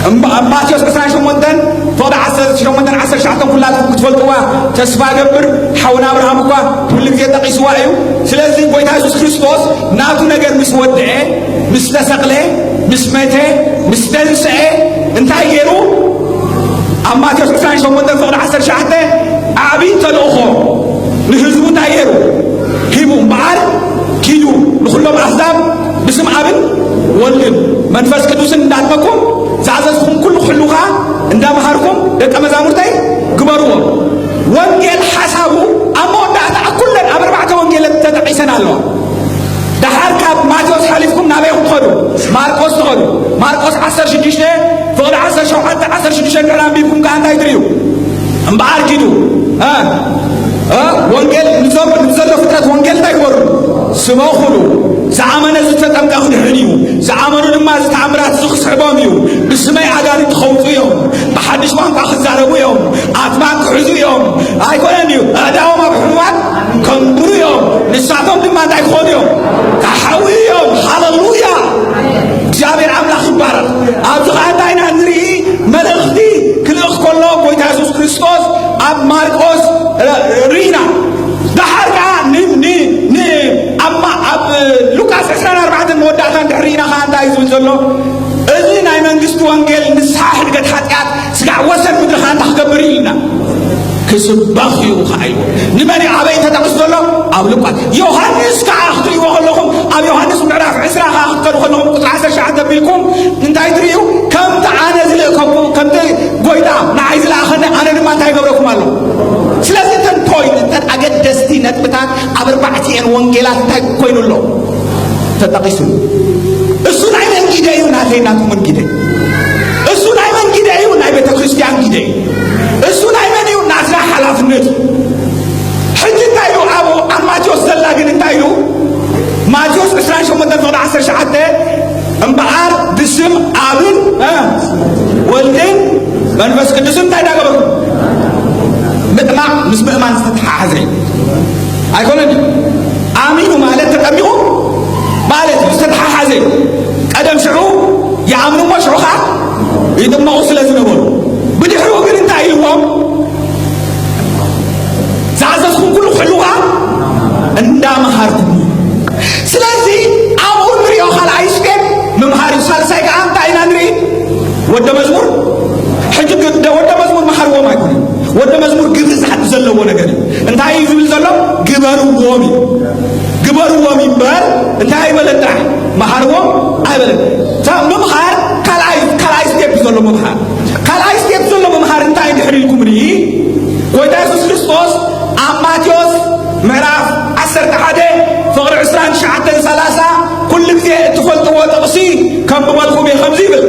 እም-፣ ኣብ ማቴዎስ ዕስራን ሸሞንተን ፍቕዲ ዓሰርተ ሸሞንተን ዓሰርተ ትሽዓተን ኩላትኩም ክትፈልጥዋ ተስፋ እገብር። ሓውና ኣብርሃም እኳ ኩሉ ግዜ ጠቒስዋ እዩ። ስለዚ ጎይታ የሱስ ክርስቶስ ናቱ ነገር ምስ ወድአ፣ ምስ ተሰቕለ፣ ምስ መተ፣ ምስ ተንስአ እንታይ ገይሩ? ኣብ ማቴዎስ ዕስራን ሸሞንተን ፍቕዲ ዓሰርተ ትሽዓተ ዓብዪ ተልእኾ ንህዝቡ እንታይ ገይሩ? ሂቡ እምበኣር፣ ኪዱ ንኹሎም ኣህዛብ ብስም ኣብን ወልድን መንፈስ ቅዱስን እንዳጥመቅኩም ዝኣዘዝኩም ኩሉ ክሕሉ ኸዓ እንዳመሃርኩም ደቀ መዛሙርተይ ግበርዎም። ወንጌል ሓሳቡ ኣብ መወዳእታ ኩለን ኣብ ኣርባዕተ ወንጌላት ተጠቒሰን ኣለዋ። ደሓር ካብ ማቴዎስ ሓሊፍኩም ናበይ ክትኸዱ? ማርቆስ ትኸዱ። ማርቆስ ዓሰርተ ሽዱሽተ ፍቕዲ ዓሰርተ ሸውዓተ ዓሰርተ ሽዱሽተ እንድሕር ኣንቢብኩም ከኣ እንታይ ትርእዩ? እምበኣር ኪዱ፣ እ፣ እ፣ ወንጌል ንዘሎ፣ ንዘሎ ፍጥረት ወንጌል እንታይ ግበሩ? ስበኹሉ። ዝኣመነ ዝተጠምቀ ክድሕን እዩ። ዝኣመኑ ድማ እዚ ተኣምራት እዚ ክስዕቦም እዩ። ብስመይ ኣጋንንቲ ከውፁ እዮም። ብሓድሽ ቋንቋ ክዛረቡ እዮም። ኣትማን ክሕዙ እዮም። ኣይኮነን እዩ። ኣእዳዎም ኣብ ሕሙማት ከንብሩ እዮም። ንሳቶም ድማ እንታይ ክኾኑ እዮም? ክሓውዩ እዮም። ሃሌሉያ! እግዚኣብሔር ኣምላኽ ይባረኽ። ኣብዚ ኸዓ እንታይ ኢና ንርኢ? መልእኽቲ ክልእኽ ከሎ ጎይታ የሱስ ክርስቶስ ኣብ ማርቆስ፣ እ፣ ርኢና። ደሓር ከዓ ን-፣ ን-፣ ን-፣ ኣብ ማ-፣ ኣብ ሉቃስ ዕስራን ኣርባዕተን መወዳእታ እንድሕር ርኢና ከዓ እንታይ እዩ ዝብል ዘሎ? እዚ ናይ መንግስቲ ወንጌል ንስሓ ሕድገት ሓጢኣት ስጋዕ ወሰን ምድሪ ከዓ እንታይ ክገብር እዩ ኢልና? ክስበኽ እዩ ከዓ ኢሉ። ንመን እዩ ኣበይ ተጠቕሱ ዘሎ? ኣብ ሉቃስ። ዮሃንስ ከዓ ክትርእይዎ ከለኹም፣ ኣብ ዮሃንስ ምዕራፍ ዕስራ ከዓ ክትከዱ ከለኹም፣ ቁፅሪ ዓሰርተ ትሽዓተ ኣቢልኩም እንታይ ትርእዩ? ከምቲ ኣነ ዝልእከኩም፣ ከምቲ ጎይታ ንዓይ ዝለኣኸኒ፣ ኣነ ድማ እንታይ ይገብረኩም ኣሎ? ስለዚ እተን ፖይንት፣ እተን ኣገደስቲ ነጥብታት ኣብ ኣርባዕቲኤን ወንጌላት እንታይ ኮይኑ ኣሎ? ተጠቒሱ። እሱ ናይ መን ጊደ እዩ? ናተይ ናትኩምን ጊደ። እሱ ናይ መን ጊደ እዩ? ናይ ቤተ ክርስቲያን ጊደ እዩ። እሱ ናይ መን እዩ? ናትና ሓላፍነት እዩ። ሕጂ እንታይ ኢሉ? ኣብ፣ ኣብ ማቴዎስ ዘላ ግን እንታይ ኢሉ? ማቴዎስ ዕስራን ሸሞንተን ፍቕዲ ዓሰርተ ትሽዓተ፣ እምበኣር ብስም ኣብን፣ እ፣ ወልድን መንፈስ ቅዱስን እንታይ እንዳገበርኩም? ምጥማቕ ምስ ምእማን ዝተተሓሓዘ እዩ። ኣይኮነን እዩ። ኣሚኑ ማለት ተጠሚቑ ማለት እዩ። ዝተተሓሓዘ እዩ። ቀደም ሽዑ ይኣምኑ እሞ ሽዑ ኸዓ ይጥመቑ ስለ ዝነበሩ። ብድሕሪኡ ግን እንታይ ኢልዎም? ዝኣዘዝኩም ኩሉ ክሕልዋ እንዳመሃርኩም። ስለዚ ኣብኡ ንሪኦ ካልኣይ ስቴፕ ምምሃር እዩ። ሳልሳይ ከዓ እንታይ ኢና ንርኢ? ወደ መዝሙር። ሕጂ ግን ደ-፣ ወደ መዝሙር መሃርዎም ኣይኮነን። ወደ መዝሙር ግብሪ ዝሓት ዘለዎ ነገር እዩ። እንታይ እዩ ዝብል ዘሎ? ግበርዎም እዩ። ግበርዎም ይበል። እንታይ ኣይበለን ጥራሕ? መሃርዎም ኣይበለን። እታ ምምሃር ካልኣይ፣ ካልኣይ ስቴፕ ዘሎ ምምሃር። ካልኣይ ስቴፕ ዘሎ ምምሃር እንታይ እንድሕር ኢልኩም ርኢ? ጎይታ የሱስ ክርስቶስ ኣብ ማቴዎስ ምዕራፍ ዓሰርተ ሓደ ፍቕሪ ዕስራን ትሽዓተን ሰላሳ ኩሉ ግዜ እትፈልጥዎ ጥቕሲ ከንብበልኩም እየ። ከምዚ ይብል፣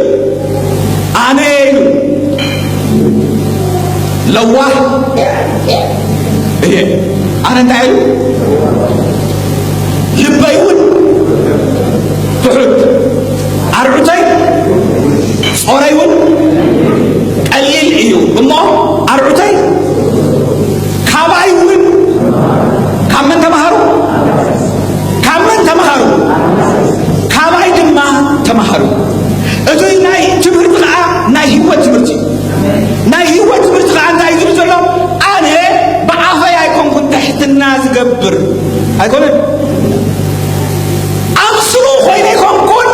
ኣነ ኢሉ ለዋህ እየ። ኣነ እንታይ ኢሉ? ልበይ እውን ትሑት፣ ኣርዑተይ ጾረይ እውን ቀሊል እዩ እሞ ኣርዑተይ ካባይ እውን ካብ መን ተምሃሩ? ኣይኮነን። ኣምስሉ ኮይነ ኣይኮንኩን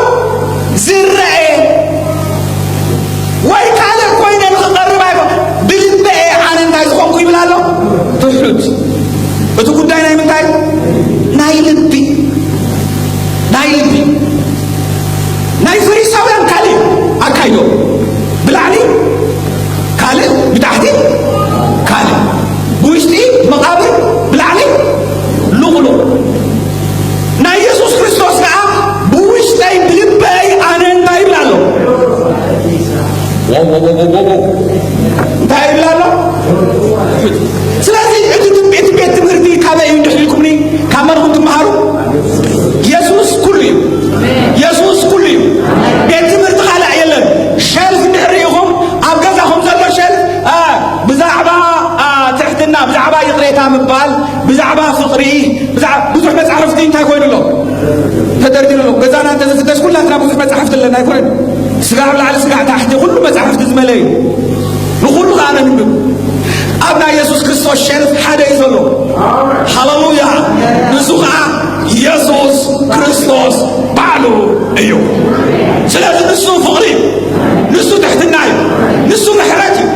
ዝረአ ወይ ካልእ ኮይነ ንኽቐርብ ኣይኮን። ብልበ እየ ኣነ እንታይ ዝኾንኩ ይብል ኣሎ። ትሑት። እቲ ጉዳይ ናይ ምንታይ? ናይ ልቢ። ናይ ልቢ። ናይ ፈሪሳውያን ካልእ ኣካይዶ። ብላዕሊ ካልእ፣ ብታሕቲ ካልእ። ብውሽጢ መቓብር፣ ብላዕሊ ሉቕሉቕ። ናይ የሱስ ክርስቶስ ከኣ ብውሽጠይ ብልበይ ኣነ እንታይ ይብል ኣሎ? እንታይ ይብል ኣሎ? ስለዚ እቲ ትም-፣ እቲ ቤት ትምህርቲ ካበይ እዩ እንድሕር ኢልኩምኒ፣ ካብ መን ኢኹም ትመሃሩ? የሱስ ኩሉ እዩ። የሱስ ኩሉ እዩ። ቤት ትምህርቲ ካልእ የለን። ሸልፍ እንድሕር ርኢኹም፣ ኣብ ገዛኹም ዘሎ ሸልፍ፣ አ፣ ብዛዕባ፣ አ፣ ትሕትና፣ ብዛዕባ ይቕሬታ ምባል፣ ብዛዕባ ፍቕሪ፣ ብዛዕ-፣ ብዙሕ መጻሕፍቲ እንታይ ኮይኑ ኣሎ? ተደርዲሩ ኣሎ። ገዛና እንተዝፍተሽ ኩላትና ብዙሕ መጻሕፍቲ ኣለና ኣይኮነን? ስጋዕ ኣብ ላዕሊ፣ ስጋዕ ታሕቲ፣ ኩሉ መጻሕፍቲ ዝመለአ እዩ። ንኹሉ ከኣ ነንብብ። ኣብ ናይ የሱስ ክርስቶስ ሸልፍ ሓደ እዩ ዘሎ። ሃሌሉያ! ንሱ ከኣ የሱስ ክርስቶስ ባዕሉ እዩ። ስለዚ ንሱ ፍቕሪ እዩ፣ ንሱ ትሕትና እዩ፣ ንሱ ምሕረት እዩ፣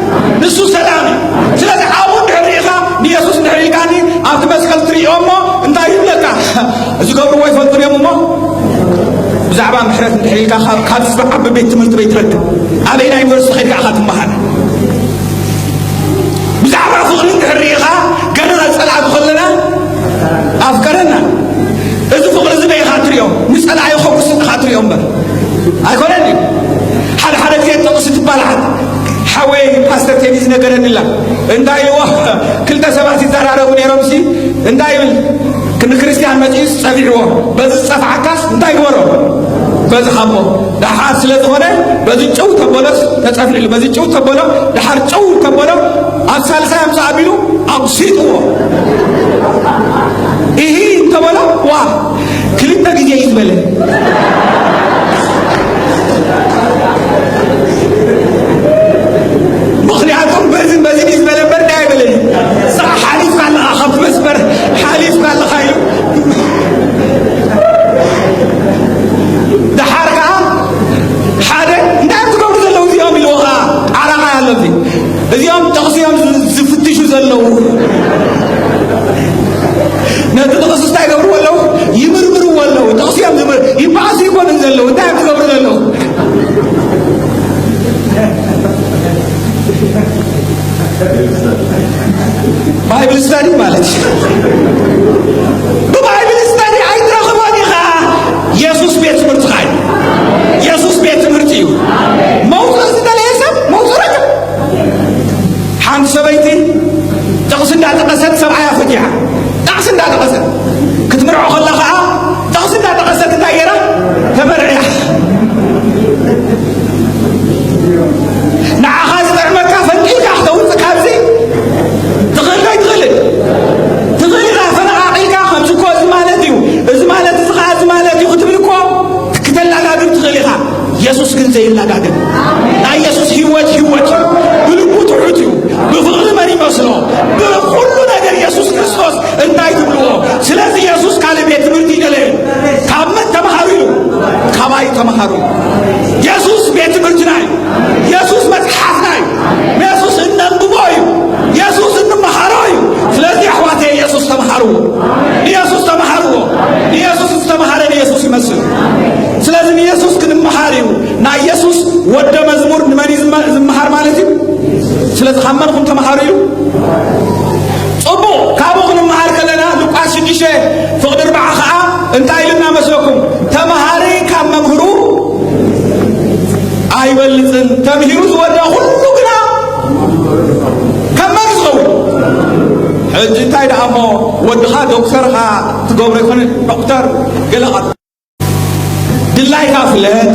ንሱ ሰላም እዩ። ስለዚ ኣብኡ እንድሕር ርኢኻ፣ ንየሱስ እንድሕር ኢልካኒ፣ ኣብቲ መስቀል ትርእዮ እሞ እንታይ ይብለካ? ዝገብርዎ ይፈልጡን እዮም እሞ፣ ብዛዕባ ምሕረት እንድሕር ኢልካ፣ ካብ፣ ካብ ዝዓቢ ቤት ትምህርቲ በይትረክብ። ኣበይና ዩኒቨርሲቲ ኸይድካ ኢኻ ትመሃር? ብዛዕባ ፍቕሪ እንድሕር ርኢኻ፣ ገና ጸላእቱ ከለና ኣፍቀረና። እዚ ፍቕሪ እዚ በይኻ ትርእዮ፣ ንጸላኢ ከጉስን ኢኻ ትርእዮ እምበር። ኣይኮነን ድዩ? ሓደ ሓደ ግዜ ጥቕሲ ትባላሓት። ሓወይ ፓስተር ቴዲ ዝነገረኒ ኣላ። እንታይ ኢልዎ? ክልተ ሰባት ይዘራረቡ ነይሮም ሲ፣ እንታይ ይብል? ክንዲ ክርስቲያን መጺኡስ ጸፊዕዎ። በዚ ዝጸፍዓካስ እንታይ ግበሮ? በዚ ሃቦ። ደሓር ስለ ዝኾነ በዚ ጭው ተበሎስ ተጸፊዕሉ። በዚ ጭው ተበሎ፣ ደሓር ጭው ተበሎ፣ ኣብ ሳልሳይ ኣምጽእ ኣቢሉ ኣቑሲጥዎ። ኢሂ እንተበሎ፣ ዋ፣ ክልተ ግዜ እዩ ዝበለ። ምኽንያቱም በዝን በዝን እዩ ዝበለ እምበር እንታይ ኣይበለን። ንስኻ ሓሊፍካ ኣለኻ፣ ካብቲ መስመር ሓሊፍካ ኣለኻ ኢሉ። ደሓር ከኣ ሓደ እንታይ እዮም ዝገብሩ ዘለዉ እዚኦም ኢልዎ ከኣ ዓራቓይ ኣሎ እዚ። እዚኦም ጥቕሲ እዮም ዝ-፣ ዝፍትሹ ዘለዉ። ነቲ ጥቕሲ እንታይ ይገብርዎ ኣለዉ? ይምርምርዎ ኣለዉ። ጥቕሲ እዮም ዝምር-፣ ይበኣሱ ይኮኑን ዘለዉ። እንታይ እዮም ዝገብሩ ዘለዉ? ባይብል ስተዲ ማለት እዩ። ብባይብል ስተዲ ኣይትረኽቦን ኢኻ። የሱስ ቤት ትምህርትኻ እዩ። የሱስ ቤት ትምህርቲ እዩ። መውፅእ ዝደለየ ሰብ መውፅእ ረክብ። ሓንቲ ሰበይቲ ጥቕሲ እንዳጠቐሰት ሰብኣያ ፈቲሓ። ጥቕሲ እንዳጠቐሰት ክትምርዖ ከላ ኸዓ ጥቕሲ እንዳጠቐሰት እንታይ ገይራ? ተመርዕያ። ንዓኻ ዝጥዕመካ ፈንቂልካ ክተውፅእ ካብዚ ትኽእል ዶ ኣይትኽእልን? ትኽእል ኢኻ። ፈነቓቒልካ ከምዚ እኮ እዚ ማለት እዩ፣ እዚ ማለት እዚ ኸዓ እዚ ማለት እዩ ክትብል እኮ ክተላጋግብ ትኽእል ኢኻ። የሱስ ግን ዘይላጋግብ። ናይ የሱስ ህይወት ህይወት እዩ። ብልቡ ትሑት እዩ። ብፍቕሪ መን ይመስሎ? ብኹሉ ነገር የሱስ ክርስቶስ እንታይ ትብልዎ? ስለዚ የሱስ ካልእ ቤት ትምህርቲ ይደለየ። ካብ መን ተምሃሩ እዩ? ካባይ ተምሃሩ። የሱስ ቤት ትምህርትና እዩ። የሱስ መጽሓፍና እዩ። የሱስ እነንብቦ እዩ። የሱስ እንመሃሮ እዩ። ስለዚ ኣሕዋተይ የሱስ ተምሃርዎ። ንየሱስ ተምሃርዎ። ንየሱስ ዝተምሃረ ንየሱስ ይመስል። ስለዚ ንየሱስ ክንመሃር እዩ። ናይ የሱስ ወደ መዝሙር ንመን እዩ ዝመ-፣ ዝመሃር ማለት እዩ? ስለዚ ካብ መን ኢኹም ተምሃሩ ኢሉ? ጽቡቕ፣ ካብኡ ክንመሃር ከለና ሉቃስ ሽዱሽተ ፍቕዲ ኣርባዓ ኸዓ እንታይ ኢሉና መስለኩም? ተምሃሪ ካብ መምህሩ ኣይበልጽን፣ ተምሂሩ ዝወድኣ ኩሉ ግና ካብ መን ዝኸውን? ሕጂ እንታይ ደኣ እሞ ወድኻ ዶክተር ኸዓ ትገብሮ ኣይኮነን፣ ዶክተር ገለ ድላይካ ፍለጥ፣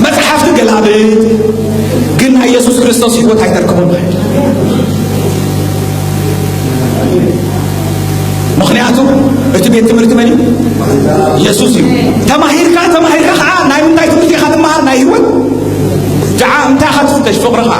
መጽሓፍቲ ገላብጥ፣ ግን ናይ የሱስ ክርስቶስ ህይወት ኣይተርክቦን። ምኽንያቱ እቲ ቤት ትምህርቲ መን እዩ? የሱስ እዩ። ተማሂርካ፣ ተማሂርካ ኸዓ ናይ ምንታይ ትምህርቲ ኢኻ ትመሃር? ናይ ህይወት። ደኣ እንታይ ኢኻ ትፍተሽ? ፍቕርኻ።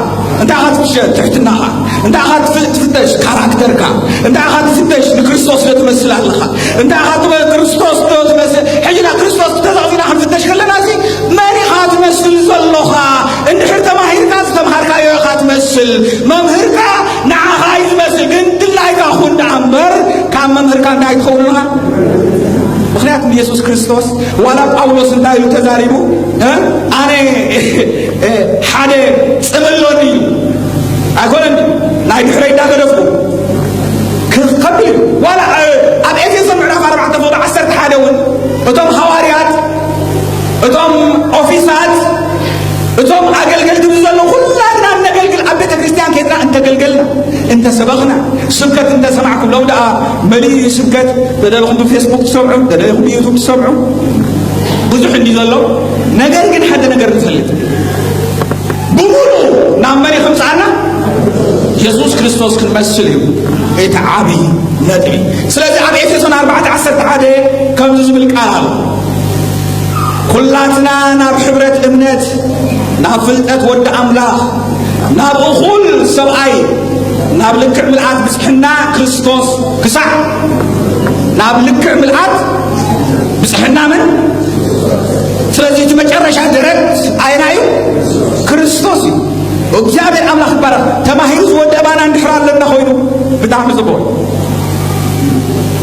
እንታይ ኢኻ ትፍተሽ? ትሕትናኻ። እንታይ ኢኻ ትፍ-፣ ትፍተሽ? ካራክተርካ። እንታይ ኢኻ ትፍተሽ? ንክርስቶስ ዶ ትመስል ኣለኻ? እንታይ ኢኻ ትበ-፣ ክርስቶስ ዶ ትመስል? ሕጂ ናብ ክርስቶስ ተዛዚና ክንፍተሽ ከለና፣ እዚ መን ኢኻ ትመስል ዘሎኻ? እንድሕር ተማሂርካ፣ ዝተምሃርካዮ ኢኻ ትመስል። መምህርካ ንዓኻ እዩ ዝመስል፣ ግን ድላይካ ኩን ደኣ እምበር፣ ካብ መምህርካ እንታይ ትኸውን ኣለኻ? ምኽንያቱ ንየሱስ ክርስቶስ ዋላ ጳውሎስ እንታይ ኢሉ ተዛሪቡ? እ? ኣነ፣ እ፣ ሓደ ጽምእ ኣሎኒ እዩ። ኣይኮነን፣ ናይ ድሕረይ እንዳገደፍኩ። ክ-፣ ከቢድ እዩ። ዋላ፣ እ፣ ኣብ ኤፌሶን ምዕራፍ ኣርባዕተ ፍቕዲ ዓሰርተ ሓደ እውን እቶም ሃዋርያት፣ እቶም ኦፊሳት፣ እቶም ኣገልገልቲ ብዘለዉ ኩላትና እነገልግል፣ ኣብ ቤተ ክርስቲያን ኬድና እንተገልገልና፣ እንተሰበኽና፣ ስብከት እንተሰማዕኩም፣ ሎም ደኣ መሊኡ እዩ ስብከት፣ ተደለኹም ብፌስቡክ ትሰምዑ፣ ተደለኹም ብዩቱብ ትሰምዑ፣ ብዙሕ እንዲ ዘሎ። ነገር ግን ሓደ ነገር ንፈልጥ፣ ብምሉኡ ናብ መን እዩ ከምጽኣና? የሱስ ክርስቶስ ክንመስል እዩ እቲ ዓቢ ነጥቢ። ስለዚ ኣብ ኤፌሶን ኣርባዕተ ዓሰርተ ሓደ ከምዚ ዝብል ቃል ኣሎ፣ "ኩላትና ናብ ሕብረት እምነት፣ ናብ ፍልጠት ወዲ ኣምላኽ፣ ናብ እኹል ሰብኣይ፣ ናብ ልክዕ ምልኣት ብጽሕና ክርስቶስ ክሳዕ ናብ ልክዕ ምልኣት ብጽሕና መን?" ስለዚ እቲ መጨረሻ ደረት ኣየና እዩ? ክርስቶስ እዩ። እግዚኣብሔር ኣምላኽ ይባረኽ። ተማሂሩ ዝወደእ ባና እንድሕር ኣለና ኮይኑ ብጣዕሚ ጽቡቕ።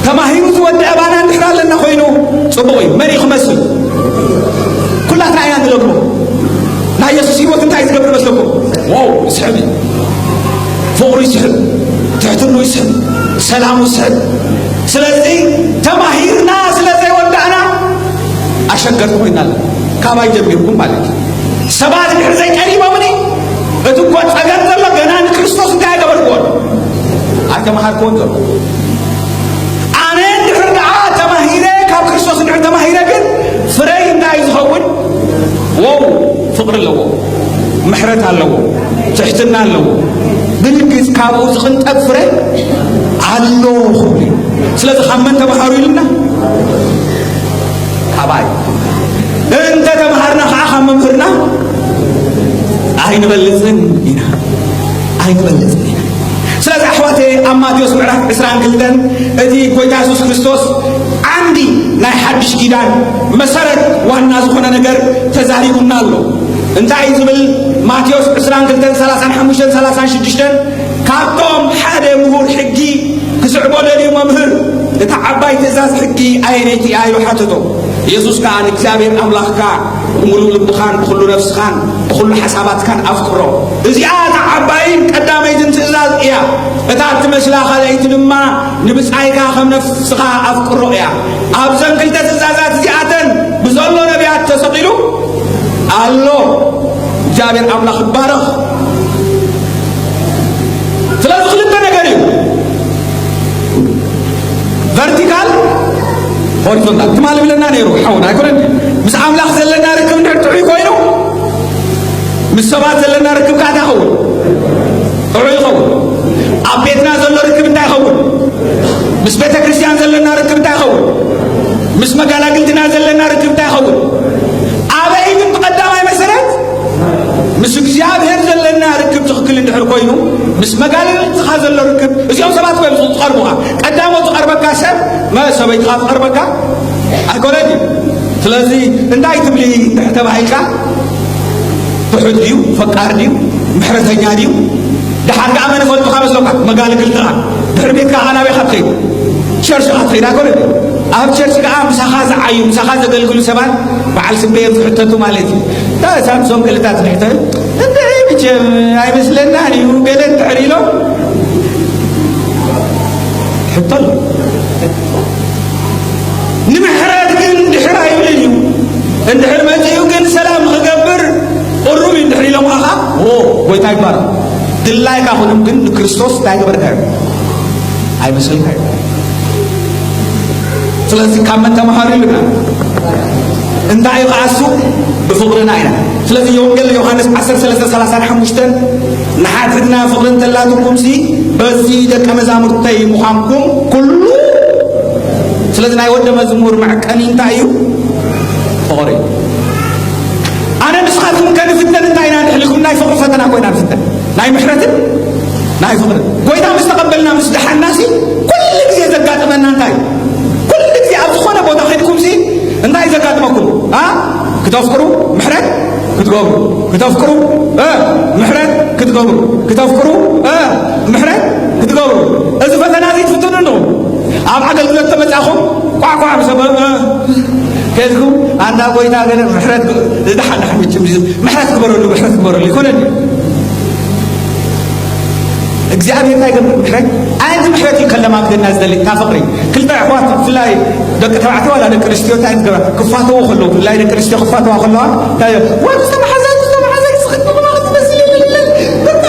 ተማሂሩ ዝወደእ ባና እንድሕር ኣለና ኮይኑ ጽቡቕ እዩ። መን እዩ ክመስል? ኩላትና ኢና ንደግሞ። ናይ የሱስ ህይወት እንታይ ዝገብር መስለኩም? ዋው፣ ይስሕብ እዩ። ፍቕሩ ይስሕብ፣ ትሕትኑ ይስሕብ፣ ሰላሙ ይስሕብ። ስለዚ ተማሂርና ስለ ዘይወዳእና ኣሸገርቲ ኮይና ኣለና። ካባይ ጀሚርኩም ማለት እዩ። ሰባት ድሕር ዘይቀሪቦምኒ፣ እቲ እኮ ጸገም ዘሎ ገና ንክርስቶስ እንታይ ኣይገበርክዎን? ኣይተማሃርክዎን ዘሎ። ኣነ እንድሕር ደኣ ተማሂረ፣ ካብ ክርስቶስ እንድሕር ተማሂረ ግን ፍረይ እንታይ እዩ ዝኸውን? ወው፣ ፍቕሪ ኣለዎ፣ ምሕረት ኣለዎ፣ ትሕትና ኣለዎ። ብርግጽ ካብኡ ዝቕንጠብ ፍረ ኣሎ ክብሉ እዩ። ስለዚ ካብ መን ተምሃሩ ኢሉና? ካባይ። እንተ ተምሃርና ከዓ ካብ መምህርና ኣይንበልጽን ኢና። ኣይንበልጽን ኢና። ስለዚ ኣሕዋተይ ኣብ ማቴዎስ ምዕራፍ ዕስራን ክልተን እቲ ጎይታ የሱስ ክርስቶስ ዓንዲ ናይ ሓድሽ ኪዳን መሰረት ዋና ዝኾነ ነገር ተዛሪቡና ኣሎ። እንታይ እዩ ዝብል? ማቴዎስ ዕስራን ክልተን ሰላሳን ሓሙሽተን ሰላሳን ሽዱሽተን፣ ካብቶም ሓደ ምሁር ሕጊ ክስዕቦ ደልዩ፣ "መምህር፣ እታ ዓባይ ትእዛዝ ሕጊ ኣየነይቲ እያ?" ኢሉ ሓተቶ። የሱስ ከኣ፣ "ንእግዚኣብሔር ኣምላኽካ ብምሉእ ልብኻን ብኹሉ ነፍስኻን ብኹሉ ሓሳባትካን ኣፍቅሮ። እዚኣ እታ ዓባይን ቀዳመይትን ትእዛዝ እያ። እታ እትመስላ ካልኣይቲ ድማ ንብጻይካ ከም ነፍስኻ ኣፍቅሮ እያ። ኣብዘን ክልተ ትእዛዛት እዚኣተን ብዘሎ ነቢያት ተሰቒሉ ኣሎ።" እግዚኣብሔር ኣምላኽ ይባረኽ። ስለዚ ክልተ ነገር እዩ። ቨርቲካል፣ ሆሪዞንታል። ትማሊ ብለና ነይሩ ሓውና፣ ኣይኮነን? ምስ ኣምላኽ ዘለና ርክብ እንድሕር ጥዑይ ኮይኑ፣ ምስ ሰባት ዘለና ርክብ ከኣ እንታይ ይኸውን? ጥዑይ ይኸውን። ኣብ ቤትና ዘሎ ርክብ እንታይ ይኸውን? ምስ ቤተ ክርስቲያን ዘለና ርክብ እንታይ ይኸውን? ምስ መጋላግልትና ዘለና ርክብ እንታይ ይኸውን? ኣበይ ግን ብቐዳማይ መሰረት? ምስ እግዚኣብሔር ዘለና ርክብ ትኽክል እንድሕር ኮይኑ፣ ምስ መጋልልትኻ ዘሎ ርክብ፣ እዚኦም ሰባት እዮም ዝቐርቡኻ። ቀዳሞት ዝቐርበካ ሰብ፣ መ-፣ ሰበይትኻ ትቐርበካ ኣይኮነን እዩ። ስለዚ እንታይ ትብሊ እንድሕር ተባሂልካ፣ ትሑት ድዩ? ፈቃር ድዩ? ምሕረተኛ ድዩ? ደሓር ከኣ መን ፈልጡኻ መስሎካ? መጋልግልትኻ። ድሕሪ ቤትካ ከኣ ናበይ ኢኻ ትኸይድ? ቸርች ኢኻ ትኸይድ ኣይኮነን? ኣብ ቸርች ከኣ ምሳኻ ዝዓዩ፣ ምሳኻ ዘገልግሉ ሰባት በዓል ስመ እዮም ዝሕተቱ ማለት እዩ። እታ ሳምሶም ክልታት ትሕተ፣ እንድዒ፣ መቸም ኣይመስለናን እዩ፣ ገለ እንድሕር ኢሎም ሕቶ ኣሎ። ንምሕረት ግን ድሕር ኣይብልን እዩ። እንድሕር መጺኡ ግን ሰላም ክገብር ቅሩብ እዩ እንድሕር ኢሎምኻ፣ ኦ፣ ጎይታ ይባረኽ። ድላይካ ኩን፣ ግን ንክርስቶስ እንታይ ገበርካዮ? ኣይመስልካዮ። ስለዚ ካብ መን ተምሃሩ ኢሉና? እንታይ እዩ ከኣ እሱ? ብፍቕርና ኢና። ስለዚ የወንጌል ዮሃንስ ዓሰርተ ሰለስተ ሰላሳን ሓሙሽተን፣ "ንሓድሕድና ፍቕሪ እንተላትኩምሲ፣ በዚ ደቀ መዛሙርተይ ምዃንኩም ኩሉ" ስለዚ ናይ ወዲ መዝሙር መዐቀኒ እንታይ እዩ? ፍቕሪ። ኣነ ንስኻ ንሕናትኩም ከንፍተን እንታይ ኢና ንሕልኩም? ናይ ፍቕሪ ፈተና ኮይና ንፍተን። ናይ ምሕረትን ናይ ፍቕርን። ጎይታ ምስ ተቐበልና ምስ ደሓንናሲ ኩሉ ግዜ ዘጋጥመና እንታይ እዩ? ኩሉ ግዜ ኣብ ዝኾነ ቦታ ኸድኩምሲ እንታይ እዩ ዘጋጥመኩም? ኣ? ክተፍቅሩ ምሕረት ክትገብሩ፣ ክተፍቅሩ፣ እ፣ ምሕረት ክትገብሩ፣ ክተፍቅሩ፣ እ፣ ምሕረት ክትገብሩ። እዚ ፈተና እዚ ትፍትኑ ኣለኹም። ኣብ ኣገልግሎት ተመጻኹም ቋዕ ቋዕ ምስ በሉ፣ እ፣ ከድኩም ኣንታ ጎይታ ገለ ምሕረት ግ-፣ ደሓን ደሓን መቸም እዚ ምሕረት ክበረሉ፣ ምሕረት ክበረሉ ይኮነን። እግዚኣብሔር እንታይ ይገብር? ምሕረት፣ ኣየንቲ ምሕረት እዩ ከለማምደና ዝደሊ? እታ ፍቕሪ። ክልተ ኣሕዋት፣ ብፍላይ ደቂ ተባዕትዮ ዋላ ደቂ ኣንስትዮ እንታይ ትገብራ? ክፋተዎ ከለዉ፣ ብፍላይ ደቂ ኣንስትዮ ክፋተዋ ከለዋ፣ እንታይ፣ "ወይ፣ ዝተመሓዘ፣ ዝተመሓዘ፣ ዝኽድንዎ ማለት ትመስል የለን፣ በቃ፣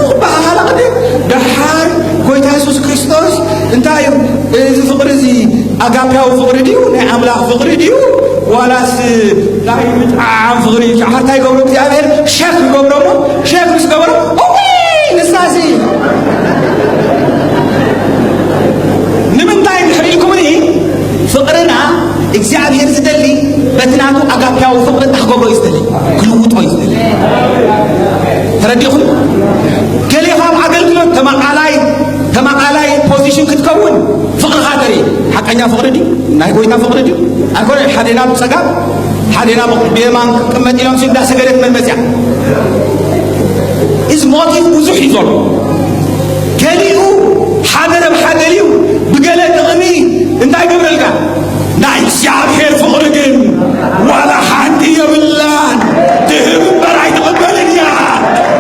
ክበሃሃላ ቅድም." ደሓር ጎይታ የሱስ ክርስቶስ እንታይ እዩ? እዚ ፍቕሪ እዚ ኣጋፓዊ ፍቕሪ ድዩ? ናይ ኣምላኽ ፍቕሪ ድዩ? ዋላስ ናይ ምጥዓዓም ፍቕሪ እዩ? ሸሓር እንታይ ይገብሮ እግዚኣብሔር? ሸክ ይገብሮ እሞ፣ ሸክ ምስ ገበሮ፣ እወይ፣ ንሳሲ ንምንታይ እንድሕር ኢልኩምኒ፣ ፍቕርና እግዚኣብሔር ዝደሊ በቲ ናቱ ኣጋፓዊ ፍቕሪ እንታይ ክገብሮ እዩ ዝደሊ? ክልውጦ እዩ ዝደሊ። ተረዲኹም? ገሌኻ ኣብ ኣገልግሎት ተማቓላይ፣ ተማቓላይ ፖዚሽን ክትከውን ፍቕርኻ ተርኢ። ሓቀኛ ፍቕሪ ድዩ? ናይ ጎይታ ፍቕሪ ድዩ? ኣይኮነ። ሓዴና ብጸጋም፣ ሓዴና ብ-፣ ብየማን ክቕመጥ ኢሎም ሲ እንዳሰገደት መን መጽያ? እዚ ሞቲቭ ብዙሕ እዩ ዘሎ። ገሊኡ ሓደ ረብሓ ደልዩ ብገለ ጥቕሚ እንታይ ገብረልካ? ናይ እግዚኣብሔር ፍቕሪ ግን ዋላ ሓንቲ የብላን። ትህብ እምበር ኣይትቕበልን እያ።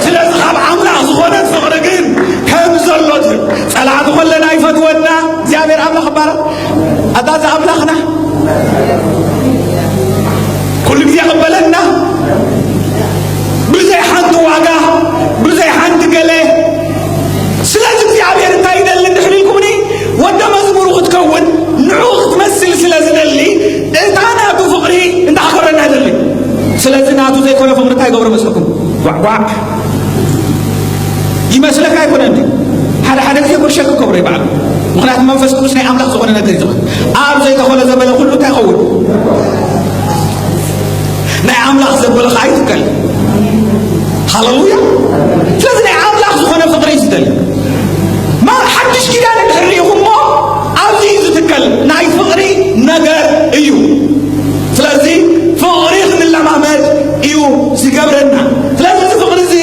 ስለዚ ካብ ኣምላኽ ዝኾነት ፍቕሪ ግን ከም ዘሎ ትህብ። ጸላእቲ ኮለና ይፈትወና። እግዚኣብሔር ኣምላኽ ይባረኽ። ኣታ እዚ ኣምላኽና ኩሉ ግዜ ይቕበለና። ብዘይ ሓንቲ ዋጋ፣ ብዘይ ሓንቲ ገለ። ስለዚ እግዚኣብሔር እንታይ ይደሊ እንድሕር ኢልኩምኒ፣ ወደ መዝሙሩ ክትከውን፣ ንዕኡ ክትመስል ስለ ዝደሊ፣ እታ ናቱ ፍቕሪ እንታይ ክገብረና ይደሊ? ስለዚ ናቱ ዘይኮነ ፍቕሪ እንታይ ይገብሮ መስለኩም? ጓዕጓዕ ይመስለካ ኣይኮነን ድዩ? ሓደ ሓደ ግዜ እኮ ሸክ ክገብሮ ይበዓል። ምኽንያቱ መንፈስ ቅዱስ ናይ ኣምላኽ ዝኾነ ነገር እዩ ዝብል። ኣብ ዘይተኾነ ዘበለ ኩሉ እንታይ ይኸውን? ናይ ኣምላኽ ዘበለ ኸዓ ይትከል። ሃሌሉያ። ስለዚ ናይ ኣምላኽ ዝኾነ ፍቕሪ እዩ ዝደሊ። ማ-፣ ሓድሽ ኪዳን እንድሕር ርኢኹሞ ኣብዚ እዩ ዝትከል። ናይ ፍቕሪ ነገር እዩ። ስለዚ ፍቕሪ ክንለማመድ እዩ ዝገብረና። ስለዚ እዚ ፍቕሪ እዚ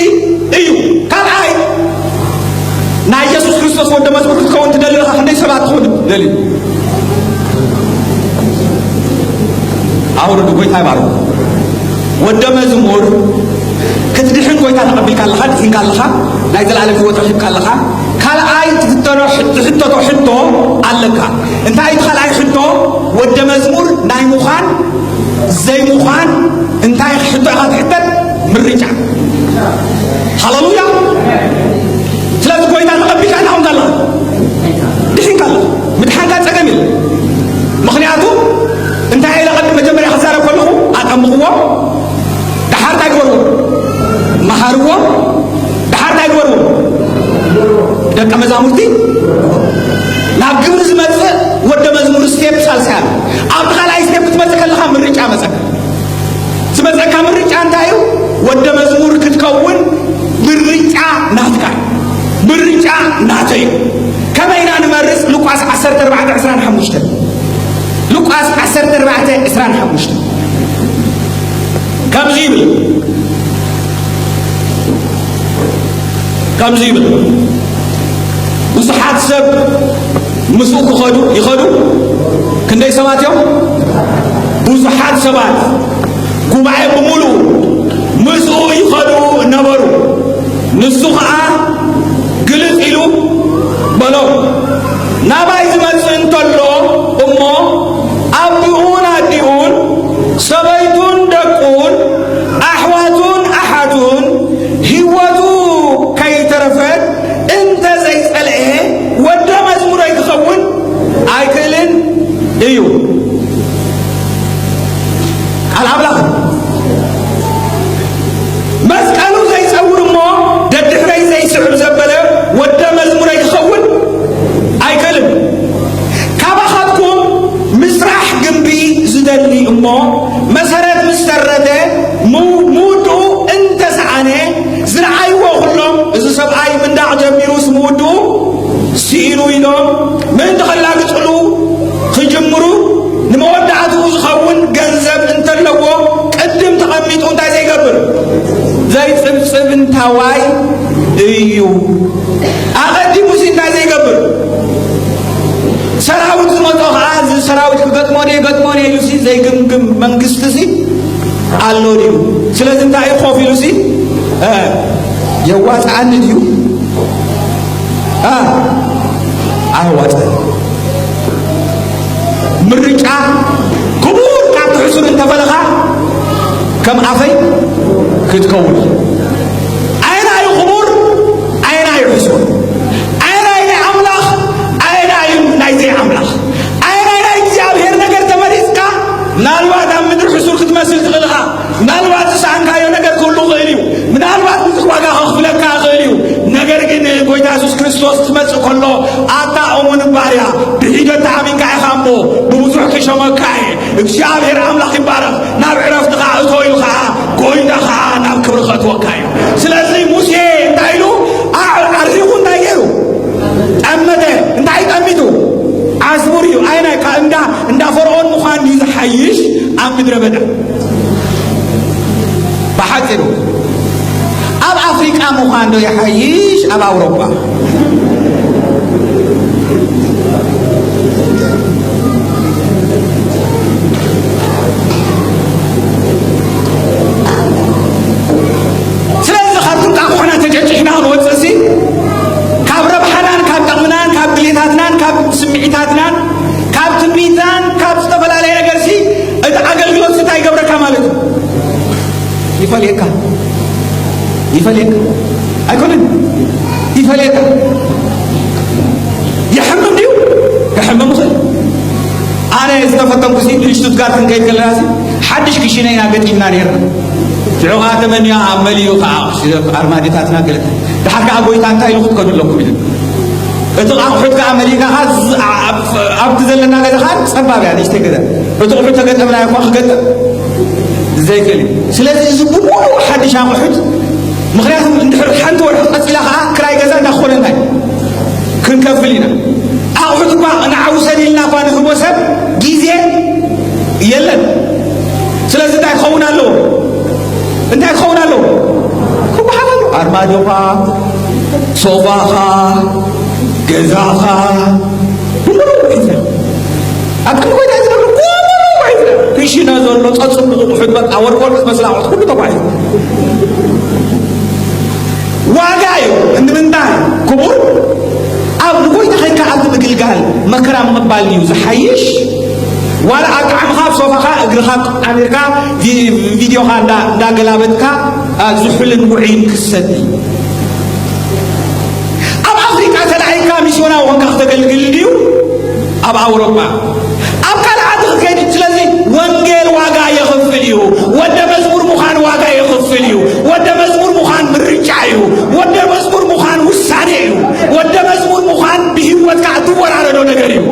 እዩ። ካልኣይ፣ ናይ የሱስ ክርስቶስ ወደ መዝሙር ክትከውን ትደሊ ኢኻ። ክንደይ ሰባት ትኾኑ ትደልዩ? ኣውርዱ፣ ጎይታ ይባርኩ። ወደ መዝሙር ክትድሕን ጎይታ ተቐቢልካ ኣለኻ፣ ድሒንካ ኣለኻ፣ ናይ ዘላለም ህይወት ረኺብካ ኣለኻ። ካልኣይ ትፍተኖ ሕ-፣ ትሕተቶ ሕቶ ኣለካ። እንታይ እቲ ካልኣይ ሕቶ? ወደ መዝሙር ናይ ምዃን ዘይምዃን እንታይ ሕቶ ኢኻ ትሕተት? ምርጫ። ሃሌሉያ። ስለዚ ጎይታ ተቐቢልካ እንታይ ኣለኻ? ድሒንካ ኣለኻ። ምድሓንካ ጸገም የለን። ምኽንያቱ እንታይ ኢለ ቅድም መጀመርያ ክዛረብ ከለኹ፣ ኣጠምቕዎ፣ ደሓር እንታይ ግበርዎ? መሃርዎ፣ ደሓር እንታይ ግበርዎ? ደቀ መዛሙርቲ ናብ ግብሪ ዝመጽእ ወደ መዝሙር ስቴፕ ሳልሳይ ኣሎ። ኣብቲ ካልኣይ ስቴፕ ክትመጽእ ከለኻ ምርጫ መጸካ። ዝመጸካ ምርጫ እንታይ እዩ? ወደ መዝሙር ክትከውን ምርጫ ናትካ፣ ምርጫ ናተይ እዩ። ከመይ ኢና ንመርጽ? ሉቃስ ዓሰርተ ኣርባዕተ ዕስራን ሓሙሽተን። ሉቃስ ዓሰርተ ኣርባዕተ ዕስራን ሓሙሽተን ከምዚ ይብል፣ ከምዚ ይብል፣ ብዙሓት ሰብ ምስኡ ክኸዱ ይኸዱ። ክንደይ ሰባት እዮም? ብዙሓት ሰባት፣ ጉባኤ ብምሉኡ ምስኡ ይኸዱ ነበሩ። ንሱ ኸዓ ግልጽ ኢሉ በሎም፣ ናባይ ዝመጽእ እንተሎ እሞ ኣቦኡን ኣዲኡን ሰበይቱን ደቁን ኣሕዋቱን ኣሓቱን ህይወቱ ከይተረፈት እንተ ዘይጸልኤ ወደ መዝሙረይ ክኸውን ኣይክእልን እዩ። ቃል ኣምላኽ መስቀሉ ዘይጸውር እሞ ደድሕረይ ዘይስዕብ ዘበለ ወደ መዝሙረይ ክኸውን ኣይክእልን። ስኢኑ ኢሎም ምእንቲ ከላግጽሉ ክጅምሩ፣ ንመወዳእትኡ ዝኸውን ገንዘብ እንተለዎ፣ ቅድም ተቐሚጡ እንታይ ዘይገብር? ዘይጽብጽብ እንታዋይ እዩ። ኣቐዲሙሲ እንታይ ዘይገብር? ሰራዊት ዝመጾ ኸዓ፣ እዚ ሰራዊት ክገጥሞ ድየ፣ ገጥሞ ድየ ኢሉሲ ዘይግምግም መንግስቲሲ ኣሎ ድዩ? ስለዚ እንታይ እዩ ኮፍ ኢሉሲ፣ እ፣ የዋጽኣኒ ድዩ? እ፣ ኣዋጽኣኒ። ምርጫ ክቡር ካብ ትሕሱር እንተበለኻ፣ ከም ኣፈይ ክትከውን። ኣየናይ እዩ ክቡር? ኣየናይ እዩ ሕሱር? ኣየናይ ናይ ኣምላኽ? ኣየናይ እዩ ናይ ዘይኣምላኽ? ኣየናይ ናይ እግዚኣብሔር ነገር ተመሪጽካ? ምናልባት ኣብ ምድሪ ሕሱር ክትመስል ትኽእል ኢኻ። ምናልባት ዝሰኣንካዮ ነገር ክህሉ ይኽእል እዩ። ምናልባት ብዙሕ ዋጋ ከኽፍለካ ይኽእል እዩ። ነገር ግን ጎይታ የሱስ ክርስቶስ ክመጽእ ከሎ፣ ኣታ እሙን ባርያ፣ ብሒደት ተኣሚንካ ኢኻ እሞ፣ ብብዙሕ ክሸመካ እየ። እግዚኣብሔር ኣምላኽ ይባረኽ። ናብ ዕረፍትኻ እቶ ኢሉ ኸዓ፣ ጎይታ ኸዓ ናብ ክብሪ ከእትወካ እዩ። ስለዚ ሙሴ እንታይ ኢሉ? ኣ-፣ ኣርሒቑ እንታይ ገይሩ? ጠመተ። እንታይ ጠሚቱ? ኣስቡር እዩ። ኣይናይ፣ ካብ እንዳ፣ እንዳ ፈርዖን ምዃን እዩ ዝሓይሽ ኣብ ምድረ በዳ? ብሓጺሩ፣ ኣብ ኣፍሪቃ ምዃን ዶ ይሓይሽ ኣብ ኣውሮጳ? ስለዚ ካብ ጥቃ ኩሕና ተጨጭሕና ክንወፅእሲ፣ ካብ ረብሓናን ካብ ጠቕምናን ካብ ድሌታትናን ካብ ስምዒታትናን ካብ ትምኒትናን ካብ ዝተፈላለየ ነገርሲ፣ እቲ ኣገልግሎትሲ እንታይ ይገብረካ ማለት እዩ? ይፈልየካ። ይፈልየካ። ኣይኮነን? ይፈልየካ። ይሕምም ድዩ? ክሕምም ይኽእል። ኣነ ዝተፈተንኩሲ ንሽቱትጋርት ክንከይድ ከለናሲ፣ ሓድሽ ክሽነ ኢና ገጢምና ነይርና። ሽዑ ኸዓ ተመንያ ኣብ መሊኡ ኸዓ ኣርማድዮታትና ገለ። ደሓር ከኣ ጎይታ እንታይ ኢሉ ክትከዱ ኣለኩም ኢሉ። እቲ ኣቑሑት ከኣ መሊእካ ከኣ ዝ-፣ ኣብ-፣ ኣብቲ ዘለና ገዛ ከኣ ጸባብ እያ፣ ንእሽተይ ገዛ። እቲ ኣቑሑት ተገጠምናዮ እኳ ክገጥም ዘይክእል እዩ። ስለዚ እዚ ብምሉኡ ሓድሽ ኣቑሑት፣ ምኽንያቱ እንድሕር ሓንቲ ወርሒ ቀጺላ ከኣ ክራይ ገዛ እንዳኾነ እንታይ ክንከፍል ኢና። ኣቑሑት እኳ ንዓ ውሰድ ኢልና እኳ ንህቦ ሰብ ግዜ የለን። ስለዚ እንታይ ክኸውን ኣለዎ? እንታይ ክኸውን ኣለዎ? ክወሓድ ኣለዎ። ኣርማድዮኻ፣ ሶፋኻ፣ ገዛኻ፣ ብምሉኡ ሒዝና። ኣብ ቅድሚ ጎይታ ዝነብሩ ብምሉኡ ሒዝና። ክሽነ ዘሎ፣ ጸጽቡቑ ኣቑሑት፣ በቃ ወርቂ ወርቂ ዝመስል ኣቑሑት ኩሉ ተጓሒዙ። ዋጋ እዩ። ንምንታይ ክቡር? ኣብ ንጎይታ ኸይድካ ኣብቲ ምግልጋል መከራ ምቕባል እዩ ዝሓይሽ? ዋላ ኣብ ጣዕምኻ፣ ኣብ ሶፋኻ፣ እግርኻ ኣሚርካ፣ ቪ-፣ ቪድዮኻ እንዳ-፣ እንዳገላበጥካ፣ ኣ፣ ዝሑልን ውዑይን ክሰቲ? ኣብ ኣፍሪቃ ተላዒልካ ሚስዮናዊ ኾንካ ክተገልግል ድዩ? ኣብ ኣውሮጳ፣ ኣብ ካልእ ዓዲ ክትከይድ፣ ስለዚ ወንጌል ዋጋ የኽፍል እዩ። ወደ መዝሙር ምዃን ዋጋ የኽፍል እዩ። ወደ መዝሙር ምዃን ምርጫ እዩ። ወደ መዝሙር ምዃን ውሳኔ እዩ። ወደ መዝሙር ምዃን ብህይወትካ እትወራረዶ ነገር እዩ።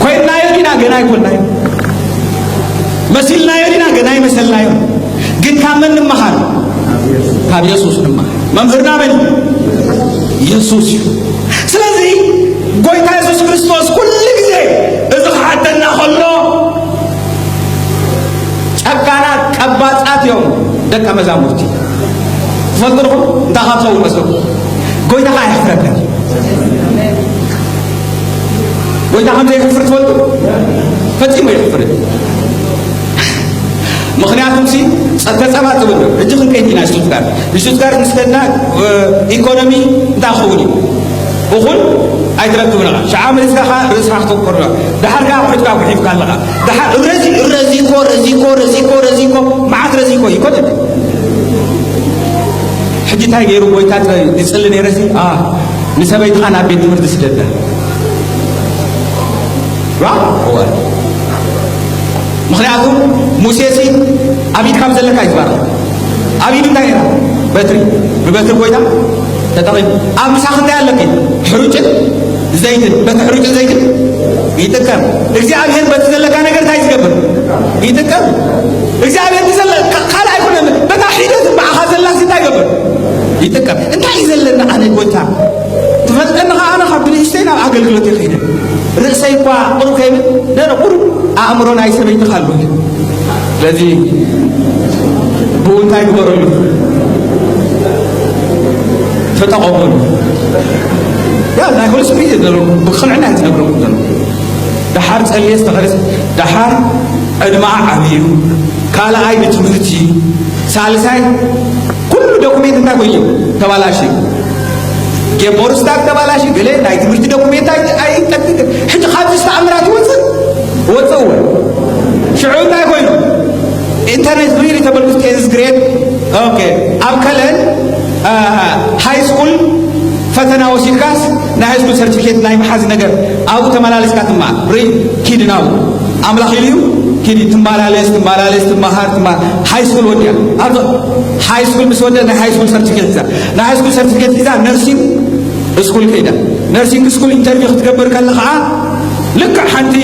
ኮይንናዮ ዲና? ገና ኣይኮንናዮ። መሲልናዮ ዲና? ገና ኣይመሰልናዮ። ግን ካብ መን ንመሃር? ካብ የሱስ ንመሃር። መምህርና መን እዩ? የሱስ እዩ። ስለዚ ጎይታ የሱስ ክርስቶስ ኩሉ ግዜ እዚ ክሓተና ከሎ፣ ጨካናት ቀባጻት እዮም ደቀ መዛሙርቲ። ትፈልጡ ዲኹም? እንታይ ካብ ትኸውን መስለኩም? ጎይታ ከኣ የሕፍረካ እዩ። ጎይታ ከም ዘየሕፍር ትፈልጡ? ፈጺሙ የሕፍር። ምኽንያቱም ሲ፣ ጸ-፣ ተጸባጽቡ ኣሎ። ሕጂ ክንከይድ ኢና ሽቱትጋርት። ንሽቱትጋርት ምስ ከድና፣ እ፣ ኢኮኖሚ እንታይ ክኸውን እዩ? እኹል ኣይትረክብን ኢኻ። ሽዓ መሊስካ ኸኣ ርእስኻ ክትወቅር ኣለካ። ደሓር ከኣ ኣቑሑትካ ጉሒፍካ ኣለኻ። ደሓር ረዚ-፣ ረዚኮ፣ ረዚኮ፣ ረዚኮ፣ ረዚኮ፣ መዓት ረዚኮ ይኮነን። ሕጂ እንታይ ገይሩ ጎይታ? ይጽሊ ነይረ ሲ፣ ኣ፣ ንሰበይትኻ ናብ ቤት ትምህርቲ ስደዳ። ዋ፣ እወ። ምኽንያቱ ሙሴሲ ኣብ ኢድካ ዘለካ እዩ ዝባርኽ። ኣብ ኢዱ እንታይ ነይራ? በትሪ። ብበትሪ ጎይታ ተጠቒሙ። ኣብ ምሳኺ እንታይ ኣለኪ? ሕሩጭን ዘይትን። በቲ ሕሩጭን ዘይትን ይጥቀም። እግዚኣብሔር በቲ ዘለካ ነገር እንታይ ዝገብር? ይጥቀም። እግዚኣብሔር ብዘለ-፣ ካ-፣ ካልእ ኣይኮነን። በታ ሒደት ብኣኻ ዘላሲ እንታይ ይገብር? ይጥቀም። እንታይ እዩ ዘለና ኣነ ጎይታ? ትፈልጠኒ ኸዓ ኣነ ካብ ብንእሽተይ ናብ ኣገልግሎት እየ ከይደ። ርእሰይ እኳ ቁሩብ ከይብል፣ ነነ ቁሩብ ኣእምሮ ናይ ሰበይቲ ካሉ። ስለዚ ብኡ እንታይ ግበረሉ? ተጠቐመሉ። ያ ናይ ሆሊ ስፒሪት እዩ ዘለኩም፣ ብቕንዕና እዩ ዝነግረኩም ዘሎ። ደሓር ጸልየ ዝተኸለስ፣ ደሓር ዕድመኣ ዓብዩ፣ ካልኣይ ንትምህርቲ፣ ሳልሳይ ኩሉ ዶኩሜንት እንታይ ኮይኑ ተባላሽ፣ ጌቦርስታክ ተባላሽ፣ ገለ ናይ ትምህርቲ ዶኩሜንት ኣይ- ኣይጠቅም። ሕጂ ካብዚ ተኣምራት ይወፅእ ወፅእ እወ። ሽዑ እንታይ ኮይኑ ኢንተርኔት ሪሊ ተበልኩ ቴንዝ ግሬድ። ኦኬ፣ ኣብ ከለን ሃይ ስኩል ፈተና ወሲድካስ ናይ ሃይ ስኩል ሰርቲፊኬት ናይ መሓዝ ነገር ኣብኡ ተመላለስካ ትማ ሪ ኪድ ናብኡ ኣምላኽ ኢሉ እዩ። ኪድ ትመላለስ ትመላለስ ትመሃር ትማ ሃይ ስኩል ወዲያ ኣብ ሃይ ስኩል ምስ ወደ ናይ ሃይ ስኩል ሰርቲፊኬት ሒዛ፣ ናይ ሃይ ስኩል ሰርቲፊኬት ሒዛ ነርሲንግ ስኩል ከይዳ፣ ነርሲንግ ስኩል ኢንተርቪው ክትገብር ከለ ከዓ ልክዕ ሓንቲ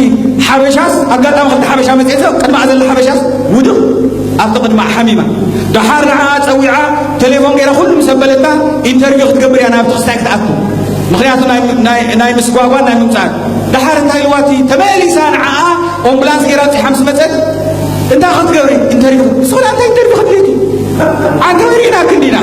ሓበሻስ ኣጋጣሚ ክልተ ሓበሻ መፅኤ፣ ቅድማኣ ዘላ ሓበሻስ ውድቕ ኣብቲ ቅድማኣ ሓሚማ። ደሓር ንዓኣ ፀዊዓ ቴሌፎን ገይራ ኩሉ ምስ ኣበለታ ኢንተርቪው ክትገብር እያ ናብቲ ክስታይ ክትኣቱ። ምኽንያቱ ናይ- ናይ- ናይ ምስጓጓን ናይ ምምፃእ። ደሓር እንታይ ኢልዋቲ ተመሊሳ ንዓኣ ኦምቡላንስ ገይራ ኣብፂሓ ምስ መፀት እንታይ ክትገብሪ ኢንተርቪው ስላ እንታይ ኢንተርቪው ክትብለኪ ኣንተ ወሪና ክንዲና